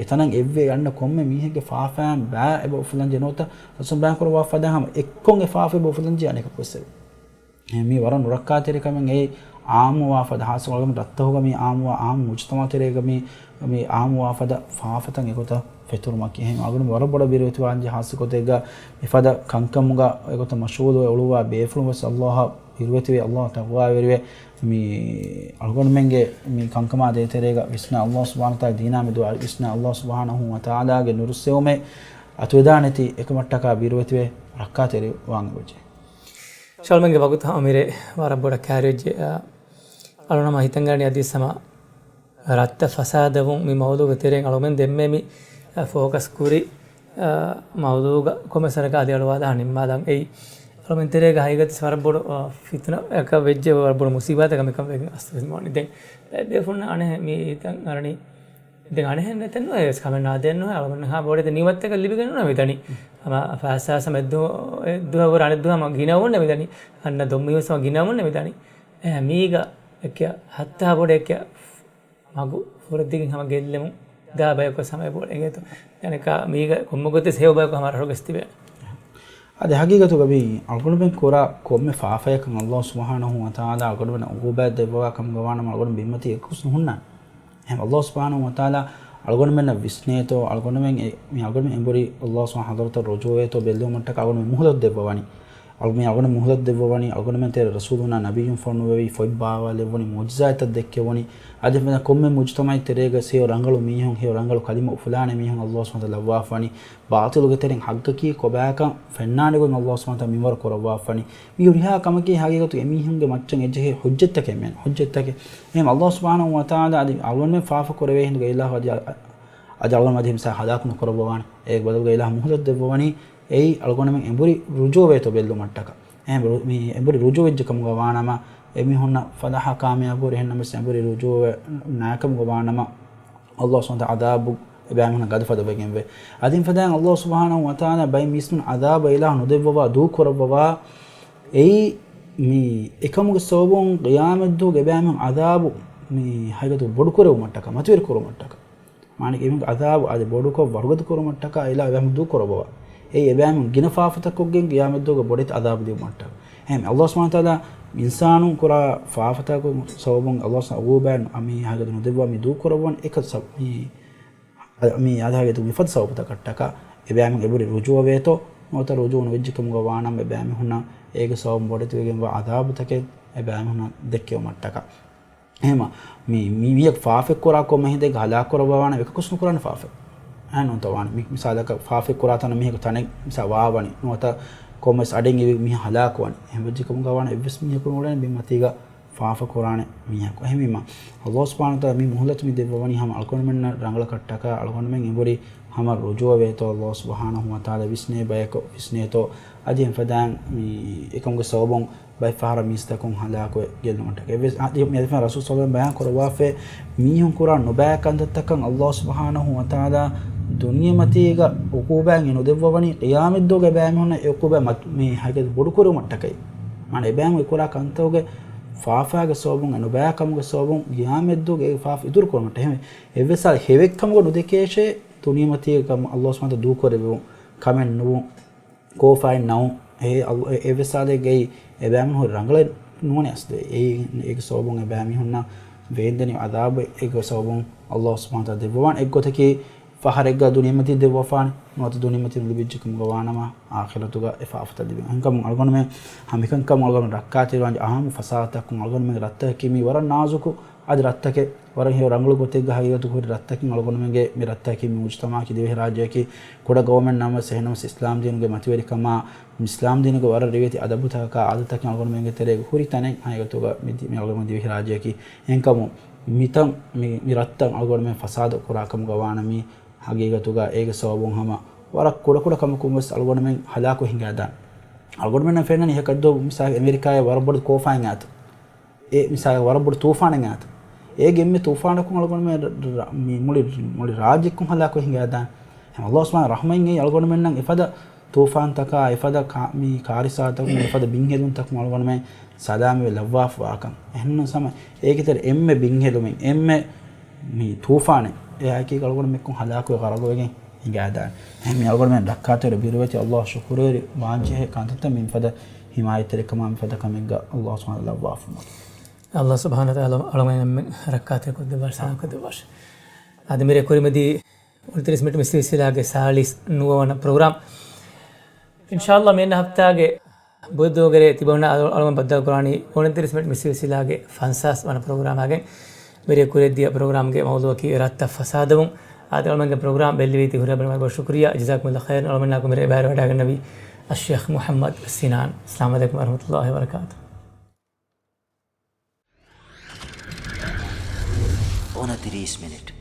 އެތަނަށް އެއްވެ އަންނަ ކޮންމެ މީހެއްގެ ފާފައިން ބައި އެބަ އުފުލަންޖެހޭ ނުވަތަ، ރަސޫލު ބަޔާން ކުރައްވާ ފަދަ ހަމަ އެއްކޮށް އެ ފާފަ އެބަ އުފުލަންޖެހޭ އަނެކަކުވެސް އެވެ. މީ ވަރަށް ނުރައްކާތެރިކަމެއް. އެއީ އާއްމުވާ ފަދަ، ހާއްސަ އަޅުގަނޑު ރަށްތަކުގަ މީ އާއްމުވާ، އާއްމު މުޖުތަމަޢު ތެރޭގަ މީ، މީ އާއްމުވާ ފަދަ ފާފަތައް އެގޮތަށް ފެތުރުމަކީ. އެހެން އަޅުގަނޑު ވަރަށް ބޮޑަށް ބިރުވެތިވާންޖެހޭ ހާއްސަ ގޮތެއްގަ މިފަދަ ކަންކަމުގަ އެގޮތަށް މަޝްޣޫލުވެ އުޅުއްވާ ބޭފުޅުން ވެސް ﷲ އަށް ބިރުވެތިވެ، ﷲ އަށް ތަޤްވާވެރިވެ، މި އަޅުގަނޑުމެންގެ މި ކަންކަމާ ދޭތެރޭގަ ވިސްނާ ﷲ ސުބްޙާނަހޫ ވަތަޢާލާ ދީނާ މެދު ވިސްނާ ﷲ ސުބްޙާނަހޫ ވަތަޢާލާގެ ނުރުއްސެވުމެއް އަތުވެދާނެތި އެކަމަށްޓަކާ ބިރުވެތިވެ ރައްކާތެރިވާން އެބަޖެހޭ. ޝަލްމެންގެ ވަގުތު އަމިރޭ ވަރަށް ބޮޑަށް ކައިރިވެއްޖެ. އަ، އަޅުނަމަ ހިތަށް އަރަނީ އަދި ސަމާ ރަށްތައް ފަސާދަވުން މި މައުޟޫގެ ތެރެއިން އަޅުމެން ދެންމެ މި، އަ، ފޯކަސް ކުރި، އަ، މައުޟޫގަ ކޮމެސަރގަ އަދި އަޅުވާލާ ނިންމާލަން އެއީ. އަޅުމެން ތެރޭގަ ހަގީގަތު ވަރަށް ބޮޑު، އަ، ފިތުނަ އަކަށް ވެއްޖެ ވަރަށް ބޮޑު މުސީބާތަކަށް މިކަން ވެގެން އަސްތުވެސް މިވަނީ. ދެން ބޭފުޅުން އަނެއް މި ހިތަށް އަރަނީ ދެން އަނެއްހެން ނެތެއްނުވޭ ވެސް ކަމެއް ނާދޭންނުވޭ. އަޅުގަނޑު ހާ ބޮޑެތި ނިޢުމަތްތަކެއް ލިބިގެންނުވޭ މިދަނީ. ހަމަ ފައިސާސަ މެއްދު އެއްދުވަހު އަނެއްދުވަހު ހަމަ ގިނަވުންނެ މިދަނީ. އަންނަ ދޮންމި ވެސް ހަމަ ގިނަވުންނެ މިދަނީ. އެ، މީގަ އެކެއް ހައްތާ ބޮޑެ އެކެއް މަގު ފުރަތިގެން ހަމަ ގެއްލެމުން ދާ ބަޔަކު ހަމަ އެބަ އެނގޭތޯ. އަނެކާ މީގަ ކޮންމެ ގޮތެއް ހެޔޮ ބަޔަކު ހަމަ ރަށުގަސް ތިބޭ. އަދި ހަގީގަތުގަ މި އަޅުގަނޑުމެން ކުރާ ކޮންމެ ފާފަޔަކަށް ﷲ ސުބްޙާނަހޫ ވަތަޢާލާ އަޅުގަނޑުމެންނަށް ޢުޤޫބާތް ދެއްވަވާ ކަމުގަ ވާނަމަ އަޅުގަނޑު ބިންމަތީ އެއްކުސް ނުހުންނާނެ. އެހެން ﷲ ސުބްޙާނަހޫ ވަތަޢާލާ އަޅުގަނޑުމެންނަށް ވިސްނޭތޯ، އަޅުގަނޑުމެން އެ، މި އަޅުގަނޑުމެން އެނބުރި ﷲ ސުބްޙާނަހޫ ވަތަޢާލާ ޙަޟްރަތަށް ރުޖޫޢަވޭތޯ ބެއްލެވުމަށްޓަކާ އަޅުގަނޑުމެން މުހުލަތު ދެއްވަވަނީ. އަޅު، މި އަޅުގަނޑު މުހުލަތު ދެއްވަވަނީ، އަޅުގަނޑުމެން ތެރޭ ރަސޫލުންނާ ނަބިއްޔުން ފޮނުއްވެވި، ފޮތް ބާވާލެއްވަނީ، މުޢުޖިޒާތްތައް ދެއްކެވުނީ. އަދި ކޮންމެ މުޖުތަމަޢެއް ތެރޭގަ ހެޔޮ ރަނގަޅު މީހުން، ހެޔޮ ރަނގަޅު ކަލިމަ އުފުލާނެ މީހުން ﷲ ސުބްޙާނަހޫ ވަތަޢާލާ ލައްވާފަވަނީ. ބާޠިލުގެ ތެރެއިން ޙައްޤަކީ ކޮބާކަން ފެންނާނެ ގޮތް ﷲ ސުބްޙާނަހޫ ވަތަޢާލާ މިންވަރު ކުރައްވާފަވަނީ. މި ހުރިހާ ކަމަކީ ހަގީގަތު އެމީހުންގެ މައްޗަށް އެއްޗެހި ޙުއްޖަތްތަކެއް މެން، ޙުއްޖަތްތަކެއް. އެހެން ﷲ ސުބްޙާނަހޫ ވަތަޢާލާ އަދި އަޅުގަނޑުމެން ފާފަ ކުރެވޭ ހިނދުގަ އިލާހު އަދި، އަދި އަޅުގަނޑު އަދި މިސާ ހަލާކު ނުކުރައްވަވާނެ. އޭގެ ބަދަލުގަ އިލާހު މުހުލަތު ދެއްވަވަނީ އެއީ އަޅުގަނޑުމެން އެނބުރި ރުޖޫޢަވޭތޯ ބެއްލުމަށްޓަކާ. އެހެން ރު-، މި އެނބުރި ރުޖޫޢަވެއްޖެ ކަމުގަ ވާނަމަ، އެމީހުންނަށް ފަލާޙާ ކާމިޔާބު ހުރި. އެހެންނަމަވެސް އެނބުރި ރުޖޫޢަވެ ނާކަމުގަ ވާނަމަ، ﷲ ސުބްޙާނަހޫ ވަތަޢާލާ ޢަޛާބު އެބައިމީހުންނަށް ގަދަފަދަވެގެންވޭ. އަދި ފަދައިން ﷲ ސުބްޙާނަހޫ ވަތަޢާލާ ބައެއް މީސްމުން ޢަޛާބަށް އިލާހު ނުދެއްވަވާ ދޫކުރައްވަވާ، އެއީ މި އެކަމުގެ ސަބަބުން ޤިޔާމަތްދުވަހުގެ އެބައިމީހުން ޢަޛާބު މި ހަގީގަތު ބޮޑުކުރެވުމަށްޓަކާ، މަތިވެރި ކުރުމަށްޓަކާ. މާނައަކީ އެމީހުންގެ ޢަޛާބު އަދި ބޮޑުކޮށް ވަރުގަދަ ކުރުމަށްޓަކާ އިލާހު އެބައިމީހުން ދޫކުރައްވަވާ. އެއީ އެބައިމީހުން ގިނަ ފާފަތައް ކޮށްގެން ޤިޔާމަތްދުވަހުގަ ބޮޑެތި ޢަޛާބު ދިއުމަށްޓަކާ. އެހެން ﷲ ސުބްޙާނަހޫ ވަތަޢާލާ އިންސާނުން ކުރާ ފާފަތަކުގެ ސަބަބުން ﷲ ސުބްޙާނަހޫ ޢުޤޫބާތް މި ހަގީގަތު ނުދެއްވާ މި ދޫކުރައްވަން އެކަ ސަބަ-، މި، މި އަދި ހަގީގަތު މިފަދަ ސަބަބުތަކަށްޓަކާ އެބައިމީހުން އެނބުރި ރުޖޫޢަވޭތޯ ނުވަތަ ރުޖޫޢަ ނުވެއްޖެ ކަމުގަ ވާނަމަ އެބައިމީހުންނަށް އޭގެ ސަބަބުން ބޮޑެތިވެގެންވާ ޢަޛާބުތަކެއް އެބައިމީހުންނަށް ދެއްކެވުމަށްޓަކާ. އެހެންމަ، މި، މި، މީހަކު ފާފައެއް ކުރާ ކޮންމެ ހިނދެއްގަ ހަލާކު ކުރައްވާނެ އެކަކުސް ނުކުރާނެ ފާފައެއް. އެހެން ނޫންތަ ވާނެ. މި، މިސާލަކަށް ފާފައެއް ކުރާ ތަނަށް މީހަކު ތަނެއް މިސާ ވާވަނީ. ނުވަތަ ކޮންމެސް އަޑެއް އިވި މީހާ ހަލާކުވަނީ. އެހެން ވެއްޖެ ކަމުގަ ވާނެ އެއްވެސް މީހަކު ނުއުޅޭނެ ބިންމަތީގަ ފާފަ ކުރާނެ މީހަކު. އެހެންވީމަ، ﷲ ސުބްޙާނަހޫ ވަތަޢާލާ މި މުހުލަތު މި ދެއްވަވަނީ ހަމަ އަޅުގަނޑުމެންނަށް ރަނގަޅަކަށްޓަކާ އަޅުގަނޑުމެން އެނބުރި ހަމަ ރުޖޫޢަވޭތޯ ﷲ ސުބްޙާނަހޫ ވަތަޢާލާ ވިސްނޭ ބަޔަކު ވިސްނޭތޯ. އަދި އެފަދައިން މި އެކަމުގެ ސަބަބުން ބައެއް ފަހަރަށް މީސްތަކުން ހަލާކުވެ ގެއްލުމަށްޓަކާ. އެއްވެސް އަދި މި އަދި ރަސޫލު ޞައްލަﷲު ޢަލައިހި ވަސައްލަމަ ބަޔާން ކުރައްވާފައި މީހުން ކުރާ ނުބައި ކަންތައްތަކަށް ﷲ ސުބްޙާނަހޫ ވަތަޢާލާ ދުނިޔެމަތީގަ ޢުޤޫބާތް ނުދެއްވަވަނީ ޤިޔާމަތްދުވަހުގަ އެބައިމީހުންނަށް އެ ޢުޤޫބާތް މަތި-، މި ހަގީގަތު ބޮޑުކުރުމަށްޓަކައި. މާނަ އެބައިމީހުން ކުރާ ކަންތަކުގެ ފާފާގެ ސަބަބުން އެ ނުބައި ކަމުގެ ސަބަބުން ޤިޔާމަތްދުވަހުގެ އެ ފާފަ އިތުރު ކުރުމަށްޓަކައި. އެހެންވެ އެއްވެސް ހާލެއް ހެޔޮ ކަމަކު ނުދެކޭށޭ ދުނިޔެމަތީގަ ﷲ ސުބްޙާނަހޫ ވަތަޢާލާ ދޫކުރެއްވުން ކަމެއް ނުވުން. ކޯފާއެއް ނައުން. އެ އަލް-، އެ-، އެއްވެސް ހާލެއްގައި އެބައިމީހުން ރަނގަޅެއް ނޫނޭ އަސްލު. އެއީ، އޭގެ ސަބަބުން އެބައިމީހުންނަށް ވޭންދެނި ޢަޛާބެއް އޭގެ ސަބަބުން ﷲ ސުބްޙާނަހޫ ވަތަޢާލާ ދެއްވަވާނެ. އެއްގޮތަކީ، ފަހަރެއްގަ ދުނިޔެމަތީ ދެއްވަފާނެ، ނުވަތަ ދުނިޔެމަތީ ނުލިބިއްޖެކަމުގަ ވާނަމަ، އާޚިރަތުގަ އެ ފާފަތައް ލިބި. އެހެންކަމުން އަޅުގަނޑުމެން ހަމައެކަނިކަމުން އަޅުގަނޑު ރައްކާތެރިވާން އަހަން ފަސާދަތަކުން އަޅުގަނޑުމެންގެ ރަށްތަކަކީ މީ ވަރަށް ނާޒުކު އަދި ރަށްތަކެއް، ވަރަށް ހެޔޮ ރަނގަޅު ގޮތެއްގަ ހަގީގަތު ހުރި ރަށްތަކެއް. އަޅުގަނޑުމެންގެ މި ރަށްތަކަކީ މި މުޖުތަމަޢަކީ ދިވެހިރާއްޖެއަކީ ކުޑަ ގައުމެއް ނަމަވެސް، އެހެންނަމަވެސް އިސްލާމްދީނުގެ މަތިވެރިކަމާ، އިސްލާމްދީނުގެ ވަރަށް ރިވެތި އަދަބުތަކާ އާދަތަކަކީ އަޅުގަނޑުމެންގެ ތެރޭގަ ހުރި ތަނެއް. ހަގީގަތުގަ މި ދި-، މި އަޅުގަނޑުމެން ދިވެހިރާއްޖެއަކީ. އެހެންކަމުން މިތަން މި، މި ރަށްތައް އަޅުގަނޑުމެން ފަސާދަ ކުރާކަމުގަ ވާނަމަ މީ ހަގީގަތުގަ އޭގެ ސަބަބުން ހަމަ ވަރަށް ކުޑަކުޑަ ކަމަކުން ވެސް އަޅުގަނޑުމެން ހަލާކު ހިނގާދާނެ. އަޅުގަނޑުމެންނަށް ފެންނަނީ އެކަށްދޯ މިސާލަކަށް އެމެރިކާއަށް ވަރަށް ބޮޑު ތޫފާނެއް އައިތަ. އެ މިސާލަކަށް ވަރަށް ބޮޑު ތޫފާނެއް އައިތަ. އޭގެ އެންމެ ތޫފާނަކުން އަޅުގަނޑުމެން ރަ-، ރަ-، މި މުޅި، މުޅި ރާއްޖެއްކުން ހަލާކު ހިނގާދާނެ. އެހެން އަﷲ ސުބްޙާނަހޫ ރަޙްމަތް އެއީ އަޅުގަނޑުމެންނަށް އެފަދަ ތޫފާންތަކާ، އެފަދަ ކާ-، މި ކާރިސާތަކުން، އެފަދަ ބިންހެލުންތަކުން އަޅުގަނޑުމެން ސަލާމަތްވެ ލައްވާފަ ވާކަން. އެހެންނަމަވެސް ހަމަ އޭގެ ތެރޭ އެންމެ ބިންހެލުމެއް، އެންމެ މި ތޫފާނެއް އެއާއެކީ އަޅުގަނޑު މިއެއްކުން ހަލާކުވެ ގަރަގުވެގެން ހިނގާދާނެ. އެހެން މި އަޅުގަނޑުމެން ރައްކާތެރި ބިރުވެތި އަﷲ ޝުކުރުވެރި ވާންޖެހޭ ކަންތައްތައް މިފަދަ ހިމާޔަތްތެރިކަމާ މިފަދަ ކަމެއްގަ އަﷲ ސުބްޙާނަހޫ ލައްވާފަ ވަންޏާ. އަﷲ ސުބްޙާނަހޫ ވަތަޢާލާ އަޅުގަނޑުމެން ރައްކާތެރި ކޮށްދެއްވާށި، ސަލާމަތް ކޮށްދެއްވާށި. އަދި މިރޭ ކުރިމަތީ އުނަތިރީސް މިނިޓް މިސް ސިލްސިލާގެ ސާޅީސް ނުވަވަނަ ޕްރޮގްރާމް. އިންޝާﷲ މިއަންނަ ހަފްތާގެ ބުދުގެރޭ ތިބަހުން އަޅު-، އަޅުގަނޑު ބައްދަލުކުރާނީ އުނަތިރީސް މިނިޓް މިސް ސިލްސިލާގެ ފަންސާސް ވަނަ ޕްރޮގްރާމާގެން. މިރޭ ކުރިއަށްދިޔަ ޕްރޮގްރާމްގެ މައުޟޫޢަކީ ރަށްތައް ފަސާދަވުން. އާދެ، އަޅުގަނޑުގެ ޕްރޮގްރާމް ބެއްލެވީތީ ހުރިހާ ބައިވަރު ޝުކުރިއްޔާ، ޖަޒާކުމުﷲ ޚައިރަން. އަޅުގަނޑާ މިރޭ ބައިވެރިވެވަޑައިގަންނަވީ އައްޝޭޚް މުޙައްމަދު ސިނާން. އައްސަލާމު ޢަލައިކުމް ވަރަޙްމަތުﷲ ވަބަރަކާތުހު. އުނަތިރީސް މިނިޓް.